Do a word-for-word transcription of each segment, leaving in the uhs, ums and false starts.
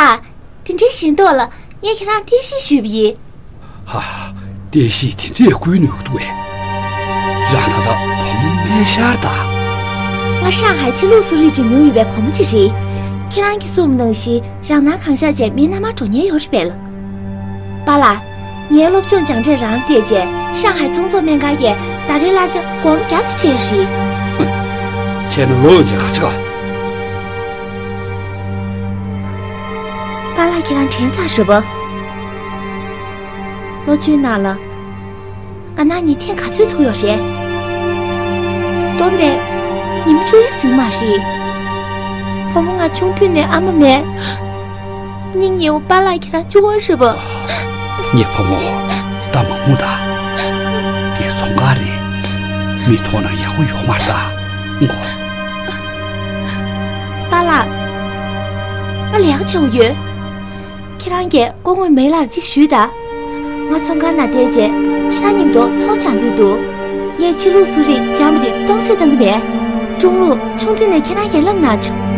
ཨ། དེ་འདྲའི་ཞེན་མདོག་ལ། ངས་ཁྱེད་རང་རྟེན་གཞི་ཞུས་པ་ཡིན། ཧ། རྟེན་གཞི་དེ་འདྲས་བསྐུལ་ནུས་ཀྱི་འདུག་གས། རང་ད་ལྟ་བུ་མོ་སྨན་ཤར་ད། ང་ཧྲང་ཧའེ་ཕྱི་ལུགས་གསོ་རིག་འགྲེམས་མྱོང་ཡོད་པའི་བུ་མོ་ཅིག་རེད། ཁྱེད་རང་གིས་གསུངས་པ་ནང་བཞིན་རང་སྣང་གང་ཤར་བྱས་མིའི་མནའ་མར་འགྲོ་ཉེན་ཡོད་རེད་པས། པཱ་ལགས། ངའི་སློབ་སྦྱོང་སྦྱངས་འབྲས་རང་བལྟས་རྗེས་ཧྲང་ཧའེ་ཚོང་ཚོགས་སྨན་ཁང་གིས་ད་རེས་གླ་ཆ་སྒོར་མོ་བརྒྱ་ཙམ་སྤྲད་ཡོད་རེད། ཧུམ། བྱས་ན་ལོ་ཡོད་ཅེས་ག་ཆེ་ག། པཱ་ལགས་ཁྱེད་རང་དྲན་ཚར་རེད་པ། ལོ་བཅུའི་ནང་ལ། ང་ནང་ཉིན་ཐེངས་ག་ཚོད་ཐུག་ཡོད་རེད། སྟོན་པས། ཉིན་མོ་བཅུ་ཡང་ཟིན་མ་རེད། བུ་མོ་ང་ཆུང་དུས་ནས་ཨ་མ་མེད། སྙིང་ཉེ་བོ་པཱ་ལགས་ཁྱེད་རང་གཅིག་པོ་རེད་པ། ངའི་བུ་མོ། ད་མ་ངུ་ད། འདི་ཚོང་ཁང་རེད། མི་མཐོང་ན་ཡག་པོ་ཡོད་མ་རེད་ད། མགོ། པཱ་ལགས། ང་ལས་ཀ་བྱེད་དགོས་ཡོད། ཁྱེད་རང་གིས་སྐུ་ངོ་མེ་ལགས་ལ་གཅིག་ཞུས་དང་། ང་ཚོང་ཁང་ནང་བསྡད་རྗེས་ཁྱེད་རང་མཉམ་དུ་ཚོང་སྦྱང་འདོད་འདུག་ངས་ཕྱི་ལུགས་གསོ་རིག་སྦྱངས་པ་དེ་སྟོང་ཟད་གཏང་གི་མེད། ཀྲུང་ལུགས་ཆུང་དུས་ནས་ཁྱེད་རང་གིས་བསླབས་གནང་བྱུང་།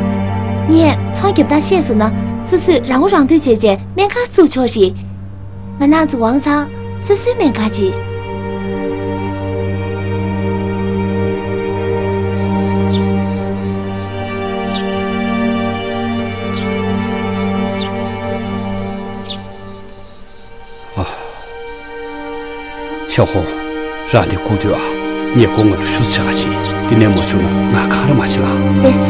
ངས་ཚོང་རྒྱབ་སྟངས་ཤེས་སོང་ན་སོ་སོས་རང་མགོ་རང་ཐོན་བྱས་རྗེས་སྨན་ཁང་བཙུགས་ཆོག་རེད། ང་ནང་ཚོ་ཝང་ཚང་སོ་སོའི་སྨན་ཁང་ཅིག་ཨ། ཞའོ་ཧོ། རང་འདི་སྒུག་སྡོད་ཨ། ངས་སྒོ་ང་རུ་ཤུགས་ཆེ་ག་བྱེད། འདི་ནས་མ་བྱུང་ན་ང་གང་ར་མ་བྱེད་ལ། ལེས།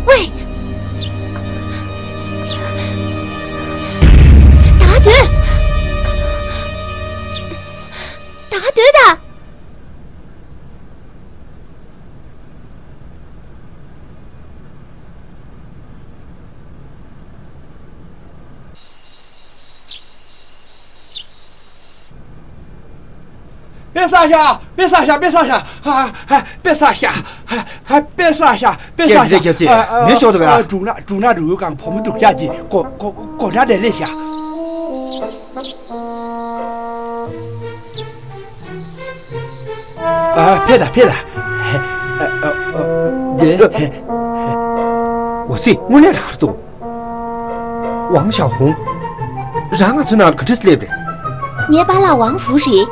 ཝེ། ད་ག་སྡོད། ད་ག་སྡོད་ད། པེ་ས་ཤ། པེ་ས་ཤ། པེ་ས་ཤ། ཧ་ཧ། པེ་ས་ཤ། ཧ་ཧ། པེ་ས་ཤ། པེ་ས་ཤ། སྐྱབས་རྗེ། ཨ་ཨ། མེ་ཤོར་འདུག་ཨ། ཨ། དྲུང་ན་དྲུང་ན་རུ་གང་བུ་མོ་སྡུག་ཅག་གི་གོ་གོ་གོ་ན་དེ་ལས་ཤ། ཨ། ཕེབས་དང་ཕེབས་དང་། ཨ་ཨ་ཨ། འདི། འོ་ཙི། དངོས་གནས་རང་རེད་འདུག་ཝང་ཞའོ་ཧུང་། རང་ང་ཚོའི་ནང་ལ་ག་འདྲས་སླེབས་རེད། ངའི་པཱ་ལགས་ཝང་ཧྥུ་རེད།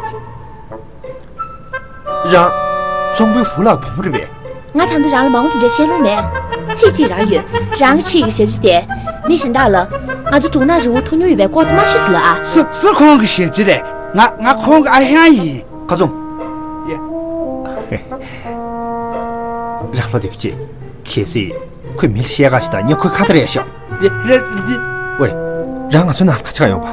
རང་། ཚོང་དཔོན་ཧྥུ་ལགས་བུ་མོ་རེད་པས། ང་ད་ལྟ་རང་ལ་མང་པོ་དེ་འདྲ་བཤད་ལོང་མེད། ཚིག་གཅིག་རང་ཡོད། རང་གི་འཁྲིས་ཀྱི་ཞབས་ཕྱི་དེ། མི་གཞན་དག་ལ། ང་ཚོ་དྲུང་ནག་རི་བོ་ཐུག་མྱོང་ཡོད་པའི་སྐོར་དེ་མ་ཞུས་ཟེར་ལ་ཨ། སུ་སུ་ཁོང་གི་ཞབས་ཕྱི་རེད། ང་ང་ཁོང་གི་ཨ་ཞང་ཡིན། ཁ་ཚོང་། ཡ། རང་ལོ་དེབ་ཅེ། གལ་སྲིད། ཁོས་མི་ལ་བཤད་ག་ཞིག་དང་ཉེ་ཁོའི་ཁ་ཏ་རེད་ཤག་འདི་རེད་འདི། ཝེ། རང་ང་ཚོའི་ནང་ལ་ག་ཆ་ཡོང་པ།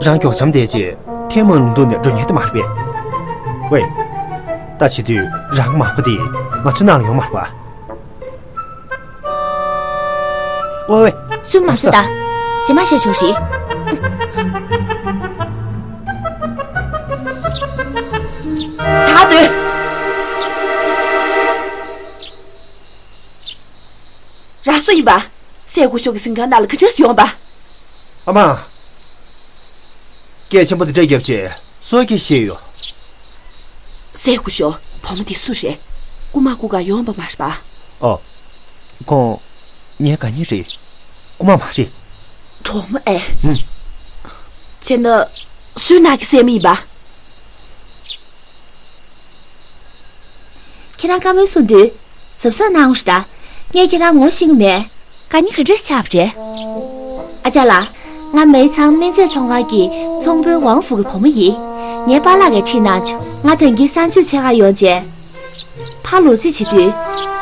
རང་མགྱོགས་འཇམ་བསྡད་རྗེས་ཐེངས་མ་ལུང་སྟོང་ནས་འགྲོ་ཉེན་དེ་མ་རེད་པས། ཝེ། ད་བྱེད་དུས་རང་མག་པ་དེ་ང་ཚོའི་ནང་ལ་ཡོང་མ་རེད་པ། ཝེ་ཝེ། སུན་མ་ཟོས་ད། རྗེས་མ་བཤད་ཆོག་རེད། ད་སྡོད། རང་སུ་ཡིན་པ། སྲས་སྐུ་ཞབས་ཀྱི་གཟིམ་ཁང་ནང་ལ་ག་འདྲས་ཡོང་པ། ཨ་མ། སྐད་ཆེན་པོ་དེ་འདྲས་བརྒྱབ་བྱས་སུ་གིས་ཤེས་ཡོད། སྲས་སྐུ་ཞབས། བུ་མོ་དེ་སུ་རེད། རྐུ་མ་རྐུ་ག་ཡོང་པ་མ་རེད་པ། ཨོ། ཁོང་། ངའི་དགའ་ཉེ་རེད། རྐུ་མ་མ་རེད། གྲོགས་མོ་ཨེ། ཨུམ། བྱས་ན། སུའི་ནང་གི་སྲས་མོ་ཡིན་པ། ཁྱེད་རང་བཀའ་མོལ་གསུང་དུས། གཟབ་གཟབ་གནང་རོགས་ཞུ་དང་། ངས་ཁྱེད་རང་ངོ་ཤེས་ཀྱི་མེད། དགའ་ཉེ་ག་འདྲས་ཆགས་པ་རེད། ཨ་ཅག་ལགས། ང་མེའི་ཚང་སྨན་རྫས་ཚོང་ཁང་གི་ཚོང་དཔོན་ཝང་ཧྥུ་གི་བུ་མོ་ཡིན། ངའི་པཱ་ལགས་ཀྱིས་ཁྲིད་གནང་བྱུང་། ང་ད་གིན་གསང་སྤྱོད་འཚོལ་ག་ཡོང་རྗེས། ཕར་ལོག་རྩིས་བྱེད་དུས།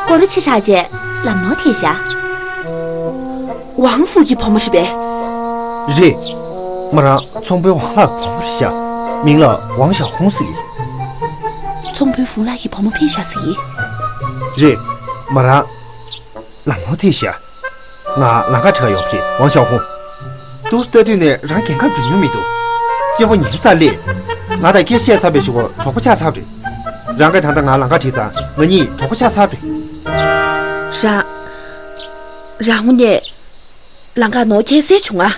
སྐོར་ར་ཆེ་དྲགས་རྗེས་ལམ་ནོར་ཐེབས་ཤག་ཝང་ཧྥུ་གི་བུ་མོ་རེད་པས། རེད། མོ་རང་ཚོང་དཔོན་ཝང་ལགས་བུ་མོ་རེད་ཤག་མིང་ལ་ཝང་ཞའོ་ཧུང་ཟེར་གི། ཚོང་དཔོན་ཧྥུ་ལགས་ཀྱི་བུ་མོ་ཕེབས་ཤག་ཟེར་གི། རེད། མོ་རང་ལམ་ནོར་ཐེབས་ཤག་ང་ལམ་ཁ་ཁྲིད་ག་ཡོང་བ་རེད་ཝང་ཞའོ་ཧུང་། ཏུའུ་ཏེ་ཏུའུ་ནས་རང་རྒྱལ་ཁམས་འགྲོ་མྱོང་མི་འདུག་གཅེན་པོ་ཉལ་ས་སླེབས། ང་དང་སྐད་བཤད་ཚར་བའི་གཞུག་གུ་གྲོགས་པོ་ཆགས་ཚར་བ་རེད། རང་གིས་ད་ལྟ་ང་ལམ་ཁ་ཁྲིད་ཙང་ང་གཉིས་གྲོགས་པོ་ཆགས་ཚར་བ་རེད། རང་། རང་ངོ་ནས་ལམ་ཁ་ནོར་ཁྱེར་སེ་བྱུང་ང་།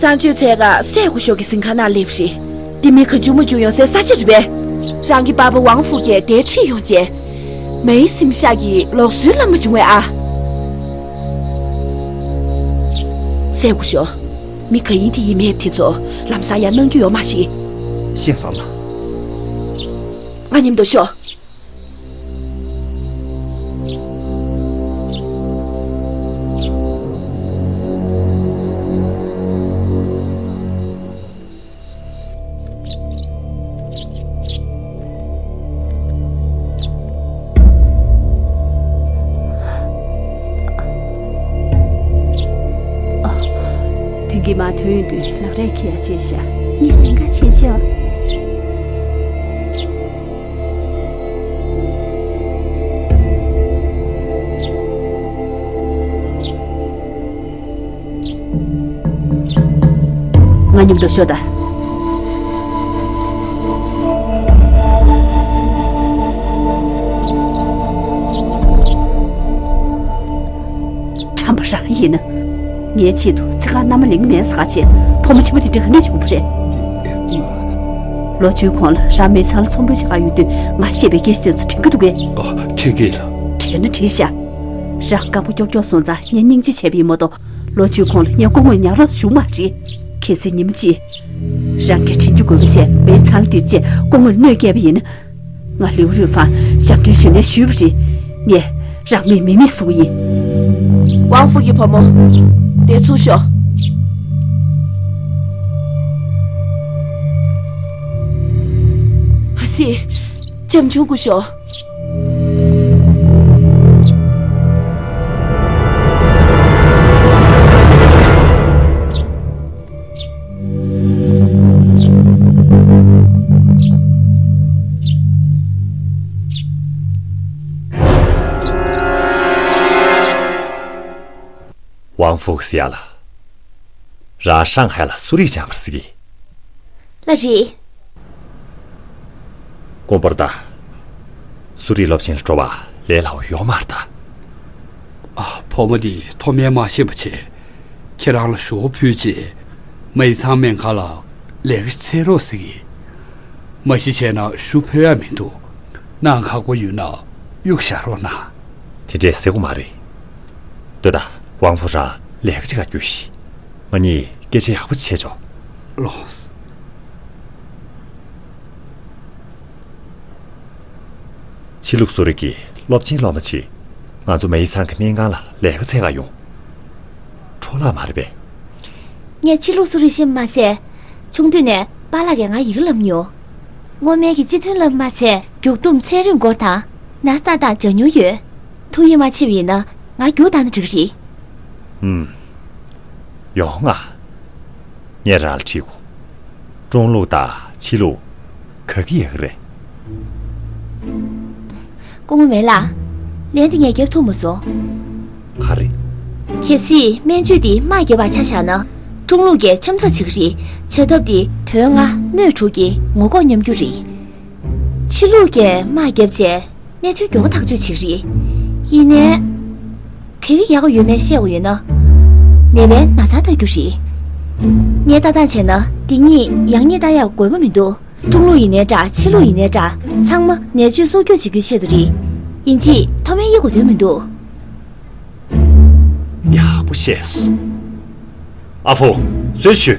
གསང་སྤྱོད་ཚལ་ཁ་སྲས་སྐུ་ཞབས་ཀྱི་གཟིམ་ཁང་ནང་སླེབས་རེད། འདི་མི་ག་འཇུ་མ་འཇུ་ཡོང་སའི་ས་ཆ་རེད་པས། རང་གི་པ་ཕ་ཝང་ཧྥུ་གིས་དེར་ཁྲིད་ཡོང་རྗེས། མེའི་སིམ་ཤག་གིས་ལོག་སུའི་ལམ་མ་བྱུང་བས་ཨ། སྲས་སྐུ་ཞབས། མི་ག་ཡིན་དེ་ཡིན་མེད་དེ་ཚོ་ལམ་སང་ཡང་གནང་རྒྱུ་ཡོད་མ་རེད། ཤེས་སོང་ལགས། ང་མཉམ་དུ་ཤོག། དོན་གྱིས་མ་ཐོན་དུས་ལག་རས་འཁྱེར་ཡ་བྱས་ཤག། ངས་ལན་ཁ་བྱེད་ཆོག། ང་མཉམ་དུ་ཤོག་ད། ཁྲམ་པ་རང་ཡིན་ན། ངའི་ཆེད་དུ་ཚེ་གང་མནའ་མ་ལེན་གི་མེད་ཟེར་བྱས་ཕོ་མོ་ཆེན་པོ་དེ་འདྲ་ག་ནས་བྱུང་བ་རེད། ལོ་བཅུའི་གོང་ལ་རང་མི་ཚང་ལ་ཚོང་དཔོན་བྱེད་ག་ཡོང་དུས་ང་ཞེས་པའི་སྐད་ཆ་དེ་ཚོ་དྲན་གི་འདུག་གས། ཨ། དྲན་གི་ལ། དྲན་ན་དྲན་ཤག། རང་སྐམ་པོ་ཀྱོག་ཀྱོག་སོང་ཙང་ངས་སྙིང་རྗེ་བྱས་པ་ཡིན་མ་གཏོགས། ལོ་བཅུའི་གོང་ལ་ངས་སྐུ་ངོ་ཉག་རོགས་བྱུང་མ་རེད། གལ་སྲིད་ཉིན་མོ་གཅིག་རང་གིས་དྲན་རྒྱུ་དགོས་པ་བྱས་མི་ཚང་ལ་འདིར་བཅས་སྐུ་ངོ་ལ་གནོད་སྐྱེལ་བ་ཡིན་ན། ང་ལིའུ་རུས་ཧྥང་ཞབས་འདྲེན་ཞུས་ནས་ཞུས་པ་རེད། ངས་རང་མི་མི་མི་བཟོ་གི་ཡིན། ཝང་ཧྥུ་གི་བུ་མོ། འདིར་ཚུར་ཤོག། ཨ་ཙི། ལྕམ་ཆུང་སྐུ་ཞབས། ཝང་ཧྥུ་ཟེར་ཡ་ལ། རང་ཧྲང་ཧའེ་ལ་གསོ་རིག་སྦྱངས་པ་རེད་ཟེར་གི། ལགས་རེད། དཀོན་པོར་ད། གསོ་རིག་སློབ་ཆེན་ལ་འགྲོ་བ་ལས་སླ་བོ་ཡོད་མ་རེད་ད། ཨ། བུ་མོ་འདིས་མཐོ་དམན་མ་ཤེས་པ་བྱས། ཁྱེད་རང་ལ་ཞུ་བ་ཕུལ་རྗེས། མའི་ཚང་སྨན་ཁང་ལ་ལས་ཀ་འཚོལ་རོགས་ཟེར་གི། མ་གཞི་བྱས་ན་ཞུ་ཕོད་ཡ་མི་འདུག། གནང་ཁག་པོ་ཡོད་ན་གཡུག་བཞག་རོགས་གནང་། དེ་འདྲས་ཟེར་དགོས་མ་རེད། ལྟོས་ད། ཝང་ཧྥུ་རང་ལས་ཀ་བྱེད་ག་རྒྱུགས་ཤིག། ང་གཉིས་སྐད་ཆ་ཡག་པོ་བྱེད་ཆོག། ལགས། ཕྱི་ལུགས་གསོ་རིག་གི་སློབ་ཆེན་སློབ་མ་ཅིག་ང་ཚོ་མའི་ཚང་གི་སྨན་ཁང་ལ་ལས་ཀ་འཚོལ་ག་ཡོང་། འཕྲོ་བརླག་མ་རེད་པས། ངས་ཕྱི་ལུགས་གསོ་རིག་ཤེས་པ་མ་ཚད། ཆུང་དུས་ནས་པཱ་ལགས་ཀྱིས་ང་ཡི་གེ་བསླབ་མྱོང་། སྔོན་མའི་གི་སྤྱི་མཐུན་བསླབ་མ་ཚད་རྒྱུག་རྡུམ་ཚན་རིག་སྐོར་དང་། ན་ཚ་ཏག་ཏག་སྦྱང་མྱོང་ཡོད། ཐུགས་ཡིད་མ་ཆེས་པ་ཡིན་ན་ང་རྒྱུགས་བཏང་ན་འགྲིག་གི་རེད། ཧུམ། ཡོང་ང་། ངས་རང་ལ་ཁྲིད་དགོས། ཀྲུང་ལུགས་དང་ཕྱི་ལུགས་ག་གི་ཡག་གི་རེད། སྐུ་ངོ་མེ་ལགས། ལན་འདི་ངས་རྒྱབ་ཐུབ་མ་སོང་། ག་རེ། གལ་སྲིད་སྨན་བཅོས་འདི་དམག་བརྒྱབ་པ་ཆ་བཞག་ན། ཀྲུང་ལུགས་ཀྱིས་འཆམ་ཐབས་བྱེད་ཀྱི་རེད། བྱ་ཐབས་འདི་དོན་ལྔ་སྣོད་དྲུག་གི་ངོ་ལྐོག་མཉམ་རྒྱུ་རེད། ཕྱི་ལུགས་ཀྱིས་དམག་བརྒྱབ་རྗེས་གནད་དོན་མགྱོགས་པོ་ཐག་གཅོད་བྱེད་ཀྱི་རེད། ཡིན་ནའི། ག་གི་ཡག་ག་ཡོད་མེད་བཤད་དགོས་ཡོད་ན། ནད་པའི་ན་ཚ་ལྟ་རྒྱུ་རེད། ངས་ལྟ་སྟངས་བྱས་ན་འདི་གཉིས་ཡག་ཉེས་ལྟ་ཡག་དགོས་པ་མི་འདུག། ཀྲུང་ལུགས་ཡིན་ནའི་འདྲ་ཕྱི་ལུགས་ཡིན་ནའི་འདྲ་ཚང་མ་ནད་བཅོས་སྲོག་སྐྱོབ་བྱེད་རྒྱུའི་ཆེད་དུ་རེད། ཡིན་གཅིག་མཐོ་དམན་དབྱེ་དགོས་དོན་མི་འདུག། ཡག་པོ་བཤད་སོང་། ཨ་ཕོ། གསོལ་ཞུ།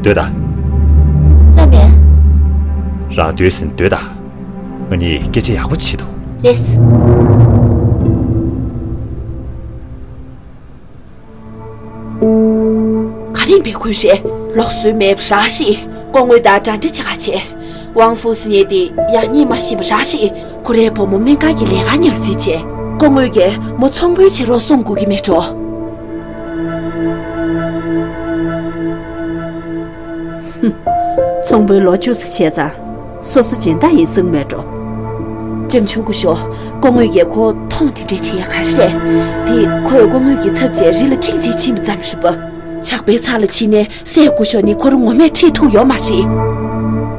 སྡོད་ད། བླ་མས། རང་སྡོད་ཟིན་སྡོད་ད། ང་གཉིས་སྐད་ཆ་ཡག་པོ་བྱེད་དོ། ལེས། ག་རེ་ཡིན་པའི་ཁུལ་རེད། ལོག་སྲོལ་མེད་པ་རང་རེད། སྐུ་ངོ་དང་འདྲ་འདྲ་བྱེད་ག་བྱེད། ཝང་ཧྥུ་ཟེར་མཁན་དེ་ཡག་ཉེས་མ་ཤེས་པ་རང་རེད། ཁོ་རའི་བུ་མོ་སྨན་ཁང་གི་ལས་ཀ་ཉག་གཅིག་བྱས། སྐུ་ངོ་གིས་མོ་ཚོང་དཔོན་བྱེད་རོགས་གསུང་དགོས་ཀྱི་མེད་འགྲོ། ཚོང་དཔོན་ལོ་བཅུ་ཙམ་བྱས་ཙང་སོ་སོ་སྦྱིན་བདག་ཡིན་སྲིད་མེད་འགྲོ། ལྕམ་ཆུང་སྐུ་ཞབས། སྐུ་ངོ་ཡིས་ཁོ་མཐོང་དེ་འདྲས་བྱེད་ཡ་ག་རེ་རེད། དེ་ཁོས་སྐུ་ངོ་གི་ཚབ་བྱས་རི་ལ་ཐེངས་གཅིག་ཕྱིན་པ་ཙམ་རེད་པ། ཇག་པའི་ཚང་ལ་ཕྱིན་ནས་སྲས་སྐུ་ཞབས་ནི་ཁོ་རང་ངོ་མས་ཁྲིད་ཐུབ་ཡོད་མ་རེད།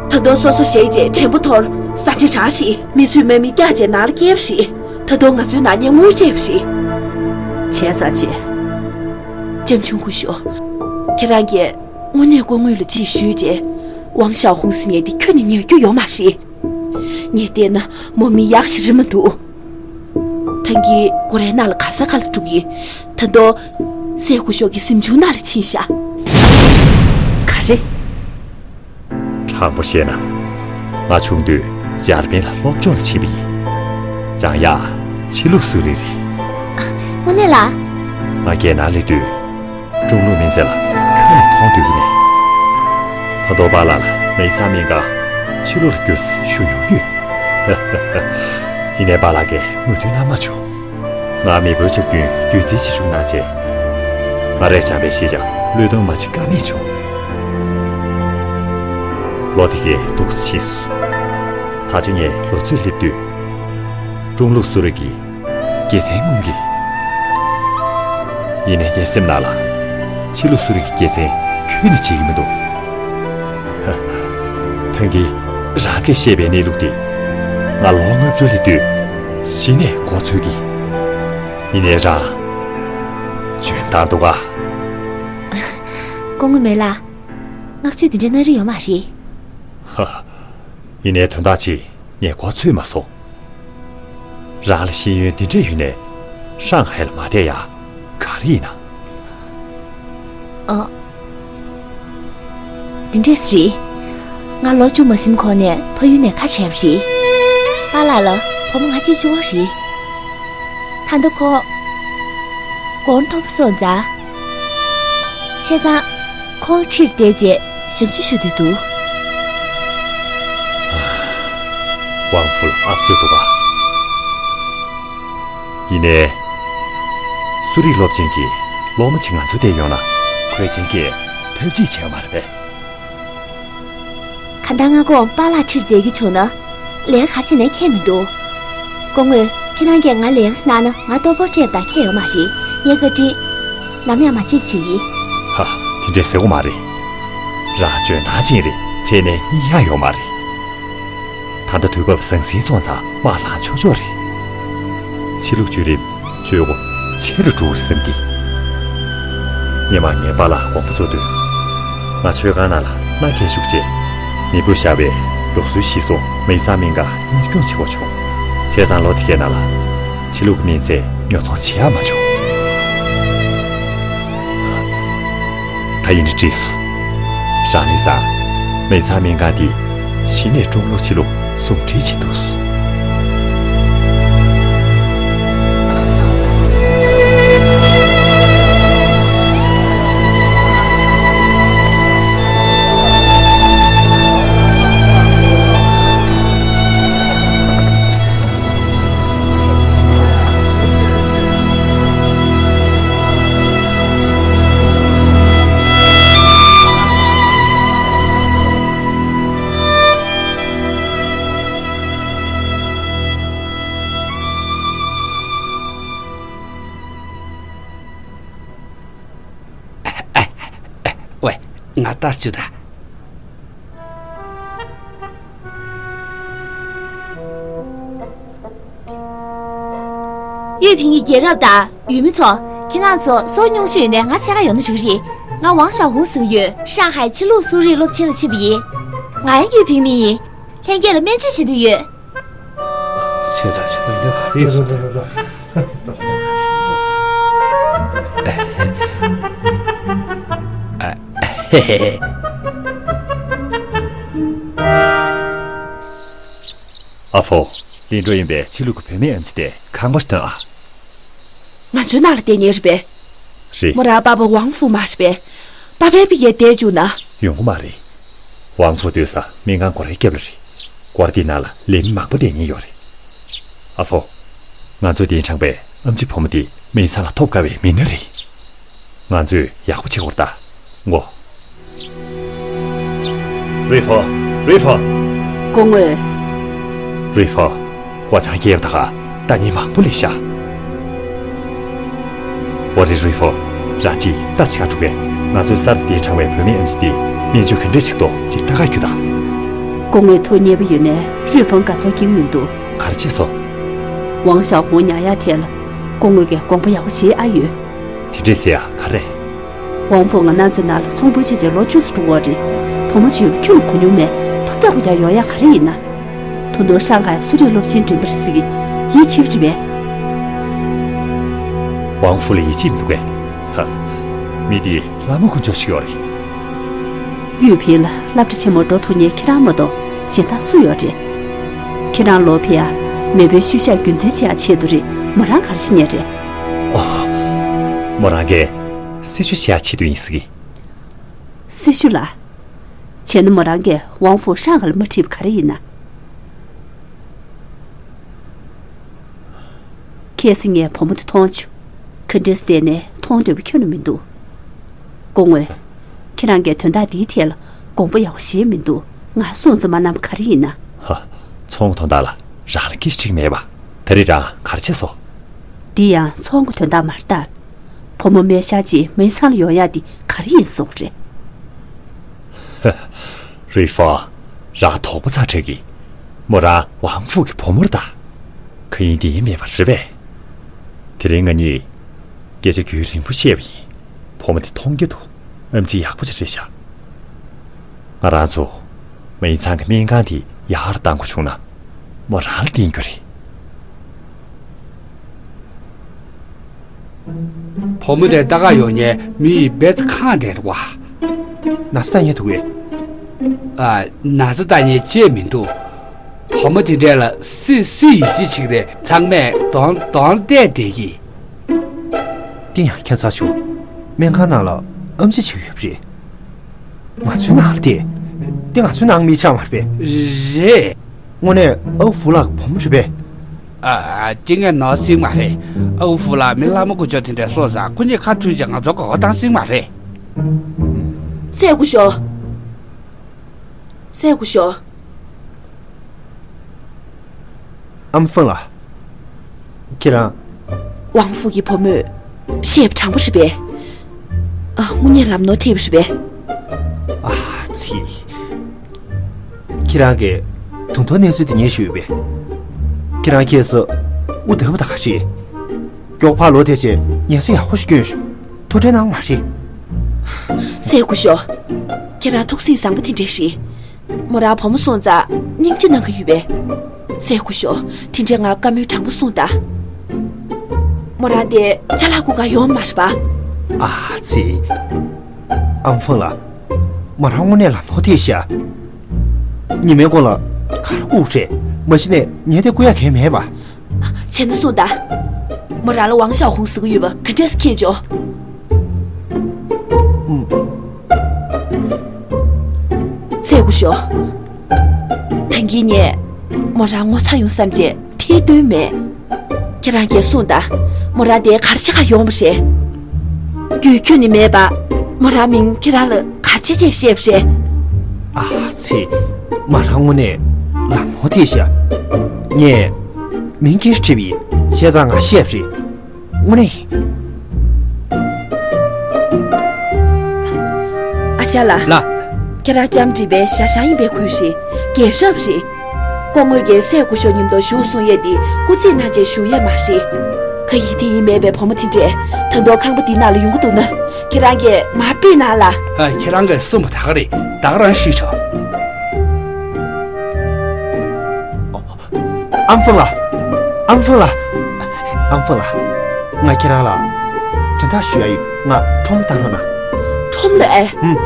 ད་དུང་སོ་སོ་ཞེད་བྱས་དྲན་པ་འཐོར། ས་ཆ་གྲང་རེད། མི་ཚོས་མ་མི་བཀྱག་བྱས་ནང་ལ་བསྐྱལ་བ་རེད། ད་དུང་ང་ཚོའི་ནག་ཉེས་དངུལ་སྤྲད་པ་རེད། བྱས་ཙང་ཅི། ལྕམ་ཆུང་སྐུ་ཞབས། ཁྱེད་རང་གིས་དངོས་གནས་སྐུ་ངོ་ལ་ཅིག་ཞུས་རྗེས། ཝང་ཞའོ་ཧུང་ཟེར་མཁན་དེ་ཁྱོན་ནས་ཉར་རྒྱུ་ཡོད་མ་རེད། ངས་བལྟས་ན་མོ་མི་ཡག་ཞིག་རེད་མི་འདུག་ཐང་གི་སྒོ་རའི་ནང་ལ་ག་ས་ག་ལ་འགྲོ་གི། ད་དུང་། སྲས་སྐུ་ཞབས་ཀྱི་གཟིམ་ཆུང་ནང་ལ་ཕྱིན་ཤག་ག་རེ། དྲང་པོ་བཤད་ན། ང་ཆུང་དུས་འཇར་པན་ལ་སློབ་སྦྱོང་ལ་ཕྱིན་པ་ཡིན། སྦྱང་ཡག་ཕྱི་ལུགས་གསོ་རིག་རེད། དངོས་གནས་ལ། ང་རྒྱལ་ནང་སླེབས་དུས། ཀྲུང་ལུགས་སྨན་རྩིས་ལ་ཁྱོན་ནས་མཐོང་འདོད་ཀྱི་མེད། ད་དུང་པཱ་ལགས་ལ་མིང་ཚང་སྨན་ཁང་ཕྱི་ལོགས་ལ་བསྐྱུར་ཟེར་ཞུ་མྱོང་ཡོད། ཡིན་ནའི་པཱ་ལགས་ཀྱིས་མོས་མཐུན་གནང་མ་བྱུང་། ང་མེས་པོའི་ཆ་རྐྱེན་རྒྱུན་འཛིན་བྱེད་ཤུགས་གནང་རྗེས། ང་རས་སྦྱངས་པའི་ཤེས་བྱ་བློས་གཏོང་མ་བྱེད་ཀ་མེད་བྱུང་། ལོ་དེ་གས་འདུག་སེ་ཕྱིན་སོང་། ད་ཆ་ངས་ལོ་ཚོད་སླེབས་དུས། ཀྲུང་ལུགས་གསོ་རིག་གི་དགེ་མཚན་མངོན་གྱི། ཡིན་ནའི་ངའི་སེམས་ནང་ལ། ཕྱི་ལུགས་གསོ་རིག་གི་དགེ་མཚན་ཁྱོན་ནས་བརྗེད་ཀྱི་མི་འདུག་ཐང་གིས་རང་གིས་བཤད་པའི་གནས་ལུགས་དེ། ང་ལོ་ལྔ་བཅུ་སླེབས་དུས་གཞི་ནས་མགོ་ཚོས་ཀྱི། ཡིན་ནའི་རང་འཇོན་ཐང་འདུག་ག་སྐུ་ངོ་མེ་ལགས། བསྔགས་བརྗོད་འདི་འདྲ་གནང་རིན་ཡོད་མ་རེད། ཧ། ཡིན་ནའི་དོན་དག་ཅིག་ངས་མགོ་ཚོས་མ་སོང་། རང་ལ་ཤེས་ཡོན་འདི་འདྲ་ཡོད་ནའི་ཧྲང་ཧའེ་ལ་མ་བསྡད་ཡ་ག་རེ་ཡིན་ན། ཨ། འདི་འདྲས་རེད། ང་ལོ་བཅུ་མ་ཟིན་གོང་ནས་ཕ་ཡུལ་ནས་ཁ་བྲལ་བ་རེད། པཱ་ལགས་ལ་བུ་མོ་ང་གཅིག་བྱུང་བ་རེད། ད་ལྟ་ཁོ། གོང་མཐོ་པོ་སོང་ཙང་། བྱས་ཙང་། ཁོང་ཁྲིར་བསྡད་རྗེས་ཞབས་ཕྱི་ཞུ་འདོད་འདུག་ཝང་ཧྥུ་ལ་ཨབ་སོས་འདུག་ག་ཡིན་ནའི། གསོ་རིག་སློབ་ཆེན་གྱི་སློབ་མ་ཅིག་ང་ཚོར་བསྡད་ཡོང་ན་གོས་ཆེན་གྱིས་ཐབས་ཅིག་བྱས་ཡོད་མ་རེད་པས། གང་ལྟར་སྔ་དགོང་པཱ་ལགས་ཁྲིར་བསྡད་རྒྱུ་བྱུང་ན། ལས་ཀ་ག་རེ་བྱས་ནའི་ཁྱད་མི་འདུག་སྐུ་ངོ། ཁྱེད་རང་གིས་ང་ལས་ཀ་གནང་ན་ང་ལྟོ་ཕོར་སྤྲད་པ་དང་ཁྱད་ཡོད་མ་རེད། ངས་བཀའ་དྲིན། ནམ་ཡང་མ་བརྗེད་པ་བྱེད་ཀྱི། ཧ། དེ་འདྲས་ཟེར་དགོས་མ་རེད། རང་འཇོན་ཐང་ཅན་རེད། ཚད་ནས་གཉིས་ཡང་ཡོད་མ་རེད། ད་ལྟ་དུས་བབ་ཟང་ཟིང་སོང་ཙང་མར་ལངས་ཆོག་ཆོག་རེད། ཕྱི་ལུགས་བརྒྱུད་རིམ། སྤྱོད་སྒོ་ཆེ་རུ་འགྲོ་བར་སེམས་ཀྱི། ཉི་མ་ངའི་པཱ་ལགས་དགོངས་པ་རྫོགས་དུས། ང་མཆོད་ཁང་ནང་ལ་མནའ་སྐྱེལ་བཅུག་རྗེས། མེས་པོས་བཞག་པའི་ལུགས་སྲོལ་གཞིར་བཟུང་མིང་ཚང་སྨན་ཁང་གཉེར་སྐྱོང་བྱེད་དགོས་བྱུང་། བྱས་ཙང་ལོ་དེ་གའི་ནང་ལ་ཕྱི་ལུགས་སྨན་རྫས་ཉོ་ཚོང་བྱེད་ཡག་མ་བྱུང་། ད་ཡིན་ན་འགྲིག་སོང་། རང་ལས་ཙང་། མིང་ཚང་སྨན་ཁང་འདི་གཞི་ནས་ཀྲུང་ལུགས་ཕྱི་ལུགས་ཟུང་འབྲེལ་བྱེད་ཐུབ་སོང་། ཝེ། ང་ལྟར་བཅུག་ད། ཡུས་ཕིང་གི་རྒྱལ་རབས་དང་ཡུལ་མི་ཚོ། ཁྱེད་རང་ཚོ་སོ་སྙུང་ཤོས་ཡོད་ནའི་ང་འཚོལ་ག་ཡོང་ན་འགྲིག་གི་རེད། ང་ཝང་ཞའོ་ཧུང་ཟེར་གྱི་ཡོད། ཧྲང་ཧའེ་ཕྱི་ལུགས་གསོ་རིག་སློབ་ཆེན་ལ་ཕྱིན་པ་ཡིན། ང་ཡང་ཡུས་ཕིང་མི་ཡིན། ལྷན་རྒྱས་ལ་སྨན་བཅོས་བྱེད་འདོད་ཡོད། ཆོས་དང་ཆོས་དང་ག་རེ་ཡོད། ཨ་ཧེ་ཧེ། ཨ་ཧྥོ། ལིང་ཀྲོ་ཡིན་པའི་ཕྱི་ལུགས་ཀྱི་བུད་མེད་ཨེམ་ཆི་དེ་ཁང་པ་ཞིག་ཐོན་ཨ། ང་ཚོའི་ནང་ལ་བསྡད་མཁན་རེད་པས། རེད། མོ་རང་པ་ཕ་ཝང་ཧྥུ་མ་རེད་པས། པ་ཕའི་ཕ་གིར་བསྡད་བཅུག་ན། ཡོང་གི་མ་རེད། ཝང་ཧྥུ་སྡོད་ས་སྨན་ཁང་སྒོ་རའི་རྒྱབ་ལ་རེད། སྒོ་ར་དེའི་ནང་ལ་ལས་མི་མང་པོ་བསྡད་མཁན་ཡོད་རེད། ཨ་ཕོ། ང་ཚོ་འདིའི་ཁང་པའི་ཨེམ་ཆི་བུ་མོ་དེ་མིང་ཚང་ལ་ཐོབ་དཀའ་བའི་མི་སྣ་རེད། ང་ཚོས་ཡག་པོ་བྱེད་དགོས་རེད་ད། ངོ་། རི་ཧྥ། རི་ཧྥ། སྐུ་ངོ། རི་ཧྥ། སྒོ་བྱང་རྒྱས་པ་ད་ག་ལྟ་ཉིན་མང་པོ་ལས་ཤག་འོ་རེད་རུས་ཧྥུ། རང་ཅིག་ལྟ་ཅི་ག་འགྲོ་གས། ང་ཚོའི་གསར་དུ་འདིར་དྲངས་པའི་བུད་མེད་ཨེམ་ཆི་དེ་སྨན་བཅོས་ག་འདྲས་བྱེད་དོ་ཅིག་ལྟ་ག་རྒྱུགས་དང་། སྐུ་ངོ་ཐུགས་མཉེས་པོ་ཡོད་ནའི་རུས་ཧྥུ་དགའ་ཚོར་སྐྱེ་གི་མི་འདུག་ག་རེ་བྱས་སོང་། ཝང་ཞའོ་ཧུང་ཉར་ཡག་ཐད་ལ་སྐུ་ངོ་གིས་དགོངས་པ་ཡག་པོ་བཞེས་ཨ་ཡོད། དེ་འདྲས་ཟེར་ཡ་ག་རེ། ཝང་ཧྥུ་ང་ནང་ཚོའི་ནང་ལ་ཚོང་དཔོན་བྱས་བྱས་ལོ་བཅུ་ཙམ་འགྲོ་གི་ཡོད་རེད། བུ་མོ་ཅིག་ཡོད་པ་ཁྱོན་ནས་གོ་མྱོང་མེད། ཐོབ་རྒྱག་གོ་རྒྱག་ཡོང་ཡག་ག་རེ་ཡིན་ན། ད་དུང་ཧྲང་ཧའེ་གསོ་རིག་སློབ་ཆེན་འགྲིམ་པ་རེད་ཟེར་གི་ཡིད་ཆེས་ཀྱི་རེད་པས། ཝང་ཧྥུ་ལ་ཡིད་ཆེས་མི་འདུག་གས། ཧ། མི་དེ་ལྷ་མོ་དཀོན་མཆོག་ཞིག་ཡོད་རེད། ཡུལ་ཕྱི་ལ་སློབ་གྲྭ་ཆེན་མོར་འགྲོ་ཐུབ་མཁན་ཁྱེད་རང་མ་གཏོགས་གཞན་དག་སུ་ཡོད་རེད། ཁྱེད་རང་ལོག་ཕེབས་ཡ་མེས་པོའི་ཤུལ་བཞག་རྒྱུན་འཛིན་བྱེད་ཡ་ཆེད་དུ་རེད། མོ་རང་ག་རེ་བྱེད་མཁན་རེད། ཨོ། མོ་རང་གིས་སྲི་ཞུ་བྱེད་ཡ་ཆེད་དུ་ཡིན་ཟེར་གི། སྲི་ཞུ་ལ། བྱས་ན་མོ་རང་གིས་ཝང་ཧྥུ་ཧྲང་ཧའེ་ལ་མ་ཁྲིད་པ་ག་རེ་ཡིན་ན། ཁ་སང་ངས་བུ་མོ་དེ་མཐོང་བྱུང་། ག་འདྲས་བལྟས་ནའི་མཐོང་འདོད་པ་ཁྱོན་ནས་མི་འདུག་སྐུ་ངོ། ཁྱེད་རང་གིས་དོན་དག་འདིའི་ཐད་ལ་དགོངས་པ་ཡག་པོ་བཞེས་མི་འདུག་ང་སོང་ཙམ་མ་གནང་བ་ག་རེ་ཡིན་ན། ཧ། ཚོང་གི་དོན་དག་ལ་རང་ལ་སྐད་ཆ་དྲིས་མེད་པ། ད་རེས་རང་ག་རེ་བྱས་སོང་། འདི་ཡང་ཚོང་གི་དོན་དག་མ་རེད་ད། བུ་མོ་སྨན་ཤར་རྗེས་སྨན་ཚང་ལ་ཡོང་ཡག་འདི་ག་རེ་ཡིན་གསུངས་རེད། ཧ། རུས་ཧྥུ། རང་དོགས་པ་ཚ་དྲགས་གི། མོ་རང་ཝང་ཧྥུ་གི་བུ་མོ་རེད་ད། གང་ཡིན་འདི་ཡིན་མེད་པ་རེད་པས། དེ་རིང་ང་གཉིས་སྐད་ཆ་རྒྱུན་རིང་པོ་བཤད་པ་ཡིན། བུ་མོ་དེ་མཐོང་རྒྱུ་འདུག་ཨེམ་ཆི་ཡག་པོ་ཅིག་རེད་ཤག་ང་རང་ཚོ་སྨན་ཚང་གི་སྨན་ཁང་དེ་ཡག་རུ་གཏང་དགོས་བྱུང་ན། མོ་རང་ལ་བརྟེན་རྒྱུ་རེད། བུ་མོ་དེ་ལྟ་ག་ཡོང་མཁན་མི་ཡི་རྦད་ཁེངས་བསྡད་འདུག་ག་ན་ཚ་ལྟ་མཁན་འདུག་གས། ཨ། ན་ཚ་ལྟ་མཁན་ཅིག་མི་འདུག་བུ་མོ་དེ་འདྲ་ལ་སུས་སུས་ཡིད་ཆེས་བྱེད་ཀྱི་རེད། ཚང་མས་གདོང་གདོང་བལྟས་བསྡད་ཀྱི། དེ་ཡང་ཁྱད་མཚར་བྱུང་། སྨན་ཁང་ནང་ལ་ཨེམ་ཆི་ཅིག་ཡོད་པ་རེད། ང་ཚོའི་ནང་ལ་དེ། དེ་ང་ཚོའི་ནང་མི་ཆགས་མ་རེད་པས། རེད། དངོས་གནས་ཨའུ་ཧྥུ་ལགས་ཀྱི་བུ་མོ་རེད་པས། ཨ། ཨ། དེ་ངས་ནོར་སོང་མ་རེད། ཨའུ་ཧྥུ་ལགས་མི་ལྷ་མོ་དཀོན་མཆོག་དེ་འདྲ་སོང་ཙང་ཁོ་གཉིས་ཁ་ཐུག་ཅིག་ང་ཚོ་མགོ་སྐོར་བཏང་སོང་མ་རེད། སྲས་སྐུ་ཞབས། སྲས་སྐུ་ཞབས། ཨམ་ཧྥང་ལགས། ཁྱེད་རང་། ཝང་ཧྥུ་གི་བུ་མོས་བཤད་པ་དྲང་པོ་རེད་པས། ཨ། དངོས་གནས་ལམ་ནོར་ཐེབས་པ་རེད་པས། ཨ་ཙི། ཁྱེད་རང་གིས་དུང་ཐོག་གནས་ཚུལ་དེ་ཉན་ཞུས་པས། ཁྱེད་རང་ཁྱེད་སུ་དབུ་དལ་བ་ད་ག་རེད། མགྱོགས་ཕར་ལོག་ཐེ་ཆེ་ངལ་གསོ་ཡག་པོ་ཞིག་སྐྱོན་ཞུ། ཐུགས་ཁྲལ་གནང་མ་རེད། སྲས་སྐུ་ཞབས། ཁྱེད་རང་ཐུགས་སེམས་བཟང་པོ་དེ་འདྲས་རེད། མོ་རང་བུ་མོ་སོང་ཙང་སྙིང་རྗེ་གནང་གི་ཡོད་པས། སྲས་སྐུ་ཞབས། དེ་འདྲས་ང་བཀའ་མོལ་དྲང་པོ་གསུངས་དང་། མོ་རང་དེ་ཅ་ལག་རྐུ་ག་ཡོང་མ་རེད་པ། ཨ་ཙི། ཨམ་ཧྥང་ལགས། མོ་རང་དངོས་གནས་ལམ་ནོར་ཐེབས་ཤག་ཉི་མའི་གོང་ལ་ག་རེ་རྐུ་རེད། མ་གཞི་ནས་ངས་དེ་རྐུ་ཡག་གང་ཡང་མེད་པ། བྱས་ན་གསུངས་དང་། མོ་རང་ལ་ཝང་ཞའོ་ཧུང་ཟེར་གི་ཡོད་པ་ག་འདྲས་སེ་མཁྱེན་བྱུང་། ཨུམ། སྲས་སྐུ་ཞབས། ད་གིན་ངས་མོ་རང་ངོ་ཚ་ཡོང་བསམ་བྱས་ཐེ་བཏོན་མེད། ཁྱེད་རང་གིས་གསུངས་དང་། མོ་རང་དེ་ག་རེ་བྱེད་ག་ཡོང་བ་རེད། རྒྱུས་ཁྱོན་ནས་མེད་པ། མོ་རང་མིང་ཁྱེད་རང་ལ་ག་རེ་བྱས་བྱས་བཤད་པ་རེད། ཨ་ཙི། མོ་རང་དངོས་གནས་ལམ་ནོར་ཐེབས་ཤག་ངས་མིང་སྐད་ཆ་དྲིས་པ་ཡིན། བྱས་ཙང་ང་བཤད་པ་རེད། དངོས་གནས་ཡིན། ཨ་ཞང་ལགས། ལགས། ཁྱེད་རང་ལྕམ་དྲིས་པའི་ཞ་ཞང་ཡིན་པའི་ཁུལ་རེད། རྒན་རབས་རེད། སྐུ་ངོ་གིས་སྲས་སྐུ་ཞབས་མཉམ་དུ་བཞུགས་གསུང་ཡས་དེ་སྐུ་རྩེད་གནང་བྱས་བཞུགས་ཡས་མ་རེད། ག་ཡིན་དེ་ཡིན་མེད་པའི་བུ་མོ་དེ་འདྲས་ད་དུང་ཁང་པ་འདིའི་ནང་ལ་ཡོང་གི་འདུག་ན། ཁྱེད་རང་གིས་མར་ཕུད་གནང་ལ། ཨ། ཁྱེད་རང་གིས་གསུངས་པ་ད་ག་རེད། ད་ག་རང་ཤེས་ཆོག་ཨམ་ཧྥང་ལགས། ཨམ་ཧྥང་ལགས། ཨམ་ཧྥང་ལགས། ང་ཁྱེད་རང་ལ་དོན་དག་ཞུ་ཡ་ཡོད། ང་ཁྲོམ་ལ་བཏང་རོགས་གནང་། ཁྲོམ་ལ་ཨེ། ཨུམ།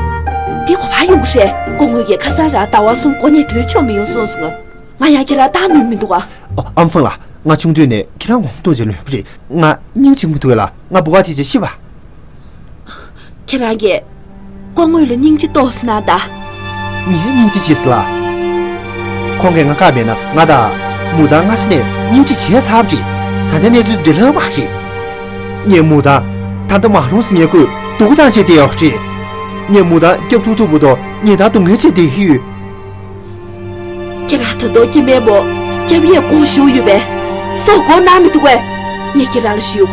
འདི་ག་པར་ཡོང་གི་རེད། སྐུ་ངོ་གིས་ཁ་སང་རང་ཟླ་བ་གསུམ་གོ་གནས་ཐོན་ཆོག་མི་ཡོང་གསུངས་སོང་། ང་ཡང་ཁྱེད་རང་བཏང་ནུས་མི་འདུག་ཨ། ཨོ། ཨམ་ཧྥང་ལགས། ང་ཆུང་དུས་ནས་ཁྱེད་རང་ངོ་མ་ཐུག་བྱས་ལོན་པ་རེད། ང་སྙིང་རྗེ་མི་འདུག་གས་ལགས། ང་འབུ་ག་དེ་ཅིག་ཤི་བ། ཁྱེད་རང་གིས་སྐུ་ངོ་ལ་སྙིང་རྗེ་ཏོག་ཙམ་གནང་དང་། ངས་སྙིང་རྗེ་བྱས་ཟེར་ལགས། ཁོང་གིས་ང་བཀག་མེད་ན་ང་དང་མུ་ཏན་སྔ་ས་ནས་སྙིང་རྗེ་བྱས་ཚར་བ་རེད། ད་ལྟའི་གནས་ཚུལ་འདི་འདྲ་ལྷག་མ་རེད། ངས་མུ་ཏན་ད་ལྟ་མ་རུངས་ཟེར་ངས་ཁོས་སྡུག་པོ་བཏང་བྱས་བསྡད་ཡོད་རེད། ངས་མུ་ཏན་སྐྱོབ་ཐུབ་ཐུབ་བུ་དོ་ངས་ད་སྡུག་བསྔལ་བྱས་བསྡད་ཀྱི་ཡོད། ཁྱེད་རང་ད་དུང་སྐྱེ་དམན་པོ། སྐྱབས་ཡས་དགོངས་ཞུ་ཡོད་པས། སྲོག་དགོངས་གནང་མི་འདུག་གས། ངས་ཁྱེད་རང་ལ་ཞུ།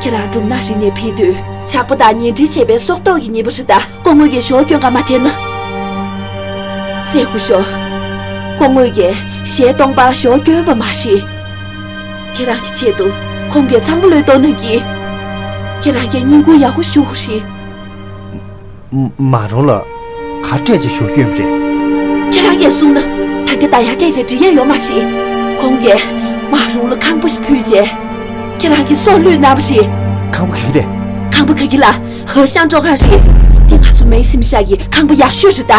ཁྱེད་རང་འབྲུམ་ནག་རི་ནས་ཕེབས་དུས་ཇག་པ་དང་ཉེ་འབྲེལ་བྱས་པའི་སྲོག་ཐོག་གི་ཉེས་པ་རེད་ད། སྐུ་ངོ་ཡིས་ཞོ་སྐྱོན་ག་མ་ཐེན་ན། སྲས་སྐུ་ཞབས། སྐུ་ངོ་ཡིས་ཞལ་སྟོང་པ་ཞོ་སྐྱོན་པ་མ་རེད། ཁྱེད་རང་གི་ཆེད་དུ་ཁོང་གིས་ཚང་མ་བློས་གཏོང་གནང་གི། ཁྱེད་རང་གིས་བསྙེན་བཀུར་ཡག་པོ་ཞུ་དགོས་རེད། མ་རུང་ལ་ག་རེ་སྤྲད་བྱས་ཞོ་སྐྱོན་པ་རེད། ཁྱེད་རང་གིས་གསུངས་ན་ད་ག་ད་ཡར་སྤྲད་བྱས་འགྲིག་ཡས་ཡོད་མ་རེད། ཁོང་གིས་མ་རུང་ལ་ཁང་པ་ཞིག་ཕུལ་བྱས། ཁྱེད་རང་གི་སྲོག་བློས་གནང་བ་རེད། ཁང་པ་ག་གི་རེད། ཁང་པ་ག་གི་ལ། ཧ་ཤང་ཀྲོ་ཁང་རེད། དེ་ང་ཚོ་མེའི་སིམ་ཤག་གི་ཁང་པ་ཡག་ཤོས་རེད་ད།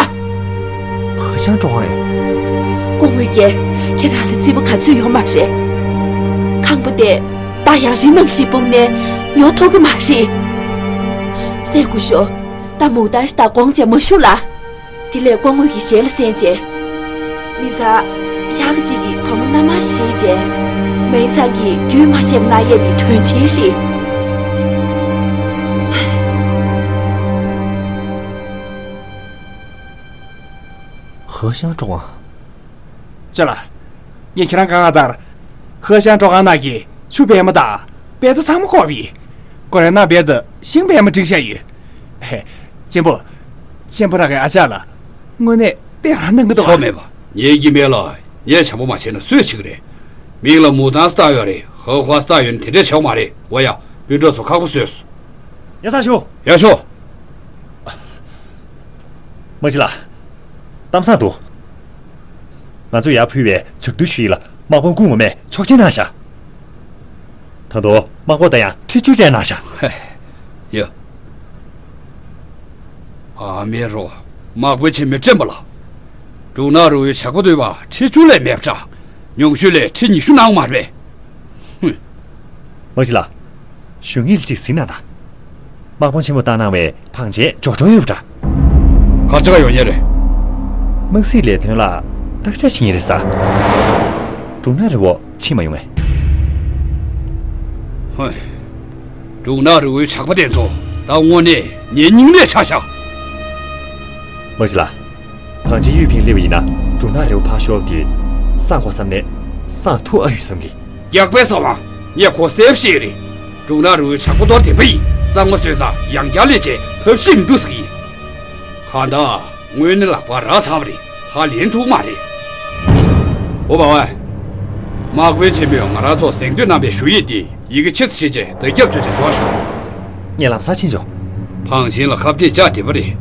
ཧ་ཤང་ཀྲོ་ཁང་རེད། སྐུ་ངོ་ཡིས་ཁྱེད་རང་ལ་རྩིས་པ་ག་ཚོད་ཡོད་མ་རེད། ཁང་པ་དེ་ད་ཡང་རི་ནང་བཞིན་སྤུངས་ནས་ཉོ་ཐུབ་ཀྱི་མ་རེད། སྲས་སྐུ་ཞབས། ད་མུག་ཏང་ཞིག་དང་དགོངས་བྱས་མ་བཞུགས་ལ། དེ་ལས་སྐུ་ངོ་ཡི་ཞལ་ལ་གསན་བྱས། མི་ཚང་ཡག་གཅིག་གི་བུ་མོ་མནའ་མ་བཞེས་བྱས། མེ་ཚང་གི་རྒྱུན་མ་ཆད་པ་གནང་ཡས་དེ་དོན་ཆེན་རེད། ཧ་ཤང་ཀྲོ་ཁང་། ཅོ་ལགས། ངས་ཁྱེད་རང་བཀའ་མངགས་ལྟར། ཧ་ཤང་ཀྲོ་ཁང་ནང་གི་ཆུ་སྦལ་མ་དང་སྦལ་རྩྭ་ཚང་མ་བཀོག་པ་ཡིན། ཁོ་རང་ནང་སྦལ་དང་ཤིང་སྦལ་མ་བསྒྲིགས་བཞག་ཡོད། ཧེ། གཅེན་པོ། གཅེན་པོ་རང་གི་ཨ་ཅག་ལ་དངོས་གནས་དཔེ་རང་གནང་གི་འདུག་ཆོ་མེད་པ། ངེད་ཀྱི་སྨན་ལ་ངས་བྱམས་པོ་མ་བྱས་ན་སུས་བྱེད་ཀྱི་རེད། མིང་ལ་མུ་ཏང་སྟག་ཡོད་རེད། ཧ་ཧ་སྟག་ཡོད་ན་དེ་འདྲས་བྱེད་དགོས་མ་རེད། འོ་ཡ། སྤུན་གྲོགས་ཚོ་ཁག་པོ་བཟོས་སོང་། ཡ་ས་ཞུ། ཡ་ཤོ། མ་གཅིག་ལགས། གཏམ་བཟང་འདུག་ང་ཚོས་ཡར་ཕུལ་བའི་ཇ་རྡུལ་ཞུ་ཡིག་ལ་དམག་དཔོན་སྐུ་ངོ་མས་ཆོག་མཆན་གནང་བཞག་ད་དུང་དམག་དཔོན་དང་ཡང་འཁྲིལ་ཚུལ་བཀྲལ་གནང་བཞག་ཧེ། ཡ། ཨ་མའི་རོ། དམག་དཔོན་ཆེན་མོས་དྲན་པ་ལ། འབྲུག་ནག་རི་བོའི་ཇག་པ་འདུལ་བར་འཁྲིལ་ཚུལ་ལས་མེད་པ་འདྲ། ཉུང་ཤོས་ལ་ཁྲི་ཉི་ཤུ་གནང་བ་མ་རེད། ཧུམ། མ་གཅིག་ལགས། ཞུ་ངེས་ལ་གཅིག་གཟིགས་གནང་དང་། དམག་དཔོན་ཆེན་མོས་བཏང་གནང་བའི་བང་ཆེན་འཇོག་གྲོན་ཡོད་པ་འདྲ། ག་རེ་བྱེད་ག་ཡོང་མཁན་རེད། དམག་སྲིད་ལས་དོན་ལ་བརྟག་དཔྱད་བྱེད་མཁན་རེད་ས། འབྲུག་ནག་རི་བོ་ཕྱིན་མ་ཡོང་ངས། ཧོས། འབྲུག་ནག་རི་བོའི་ཇག་པ་དེ་ཚོ་ད་དངོས་གནས་ངའི་སྙིང་ནད་ཆགས་ཤག་མ་གཅིག་ལགས། བང་ཆེན་གཡུ་ཕིང་སླེབས་པ་ཡིན་ན་འབྲུག་ནག་རི་བོ་ཕར་ཤོར་བ་དེ་སངས་དགོས་བསམ་ནས་སངས་ཐུབ་ཨ་ཡོད་བསམ་གི། སྐྱག་པའི་ས་དབང་། ངས་ཁོ་སེབ་ཤེས་རེད། འབྲུག་ནག་རི་བོའི་ཇག་པ་གཏོར་དེ་འདྲ་ཡིན། གཙང་མ་བཟོས་ཙང་ཡང་བསྐྱར་སླེབས་བྱས་ཐབས་ཤེས་མི་འདུག་ཟེར་གི་ཡིན། གང་ལྟར་དངོས་གནས་ལག་པ་རག་ཚར་བ་རེད། ཧ་ལེན་ཐུབ་མ་རེད། འོ་བ་བ། དམག་དཔོན་ཆེན་མོས་ང་རང་ཚོ་གཟེངས་བསྟོད་གནང་བའི་ཞུ་ཡིག་འདི་ཡི་གེ་ཕྱེ་ཚར་བྱས་བརྡ་ཁྱབ་བཟོས་བྱས་འབྱོར་ཤག་ངས་ལམ་སང་ཕྱིན་ཆོག་བང་ཆེན་ལ་ཁ་གཏད་བཅག་བསྡད་པ་རེད།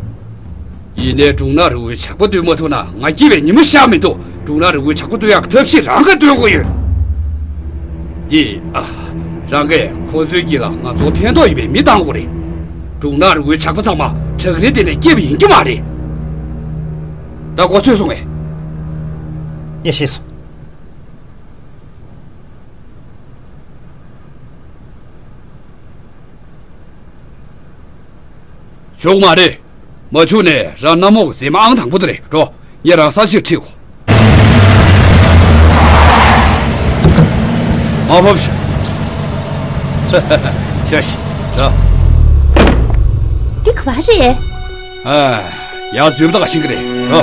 ཡིན་ནའི་འབྲུག་ནག་རི་བོའི་ཇག་པ་འདུལ་མ་ཐུབ་ན་ང་སྐྱིད་པའི་ཉི་མ་ཤར་མི་འདུག་འབྲུག་ནག་རི་བོའི་ཇག་པ་འདུལ་ཡག་གི་ཐབས་ཤེས་རང་གིས་འདོན་དགོས་ཡོད། འདི་ཨ། རང་གིས་ཁོ་ཚོའི་དཀྱིལ་ལ་ང་ཚོར་ཕན་ཐོགས་ཡོད་པའི་མི་བཏང་དགོས་རེད། འབྲུག་ནག་རི་བོའི་ཇག་པ་ཚང་མ་བྲག་རི་དེ་ནས་སྐྱེས་པ་ཡིན་གྱི་མ་རེད། ད་གོ་ཚོད་སོང་ངས། ངས་ཤེས་སོང་། བྱུང་མ་རེད། མ་བྱུང་ནས་རང་གནམ་འོག་གི་མཛེས་མ་ཨང་དང་པོ་དེ་རེད་འགྲོ། ངས་རང་ས་གཞིར་ཁྲིད་དགོས། མ་བབས་ཤོག་ཤ་ཤི་ར། འདི་ག་བ་རེད། ཨ། ཡར་འཛུལ་བ་ད་ག་ཤིང་གི་རེད་འགྲོ།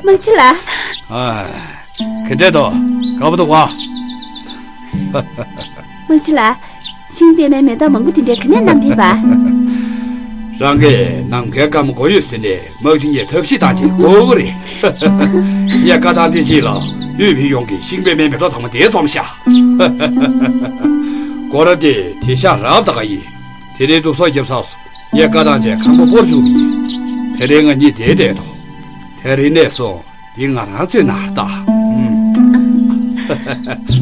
མ་གཅིག་ལགས། ཨ། ག་འདྲས་འདུག་དགའ་པོ་འདུག་ག་དམག་སྤྱི་ལགས། ཤིང་པདྨའི་མེ་ཏོག་མང་པོ་དེ་འདྲས་ག་ནས་བསྣམས་བསྡད་པ། རང་གིས་ནམ་མཁའི་སྐར་མ་དགོས་ཡོད་ཟེར་ནས་དམག་སྤྱི་ངས་ཐབས་ཤེས་བཏང་བྱས་དགོས་ཀྱི་རེད། ངས་བཀའ་བཏང་དུས་གཅིག་ལ་གཡུ་ཕིང་ཡོངས་ཀྱིས་ཤིང་པདྨའི་མེ་ཏོག་ཚང་མ་དེར་འཛོམས་ཤག་སྒོ་ར་དེ་དེ་ཤག་རབ་ད་ག་ཡིན། དེ་རིང་སྒྲུབ་སོགས་རྒྱབ་ཚར་སོང་། ངས་བཀའ་བཏང་བྱས་ཁང་པ་སྤོར་བཅུག་གི་ཡིན། དེ་རིང་ང་གཉིས་བསྡད་བསྡད་དོ། དེ་རིང་ནས་བཟུང་འདི་ང་རང་ཚོའི་ནང་རེད་ད། ཨུམ།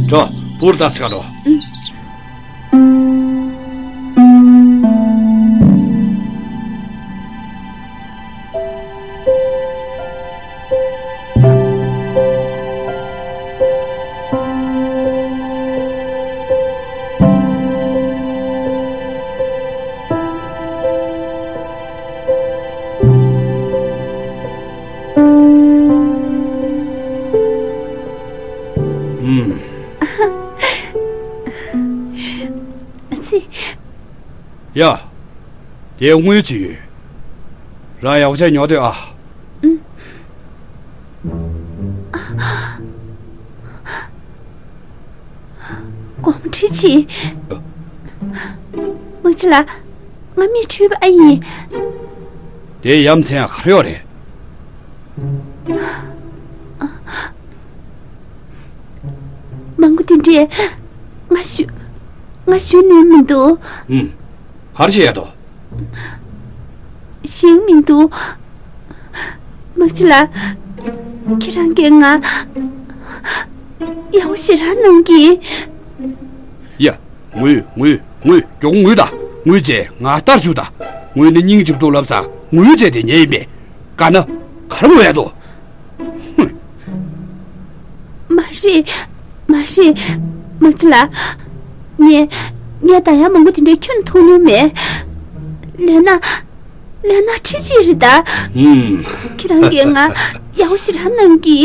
འགྲོ། འབུར་ད་སི་ཀ་འགྲོ། ཨུམ། ཨ་ཙི། ཡ། དེ་དངུལ་ཅིག་ཡོད། རང་ཡག་པོ་བྱས་ཉོ་སྡོད་ཨ། ཨུམ། དགོངས་འཁྲེལ་ཆེ། མ་གཅིག་ལགས། ང་མིག་འཁྲུལ་པ་ཨ་ཡིན། དེ་ཡ་མཚན་ག་རེ་ཡོད་རེད། མང་པོ་དེ་འདྲས་ང་ཞུ་ང་ཞུ་ནས་མི་འདུག་ཨུམ། ག་རེ་བྱེད་ཡ་དོ། ཞིག་མི་འདུག་མ་གཅིག་ལགས། ཁྱེད་རང་གིས་ང་ཡག་པོ་ཞེ་དྲག་གནང་གི། ཡ། ངུས་ངུས་ངུས། མགྱོགས་ངུས་ད། ངུས་བྱས་ང་ལྟར་བཅུག་ད། ངུས་ནི་སྙིང་རྗེ་པོ་འདུག་ལབ་ཙང་ངུས་བྱས་དེ་ཉན་ཡིན་པས། དཀར་ནག་ག་རེ་ངུ་ཡ་འདུག་ཧུམ། མ་རེད། མ་རེད། མ་གཅིག་ལགས། ངས་ངས་ད་ཡང་མང་པོ་དེ་འདྲའི་ཁྱོན་མཐོང་མྱོང་མེད། ལས་ན་ལས་ན་ཁྲི་གཅིག་རེད་ད། ཧུམ། ཁྱེད་རང་གིས་ང་ཡག་པོ་ཞེ་དྲག་གནང་གི།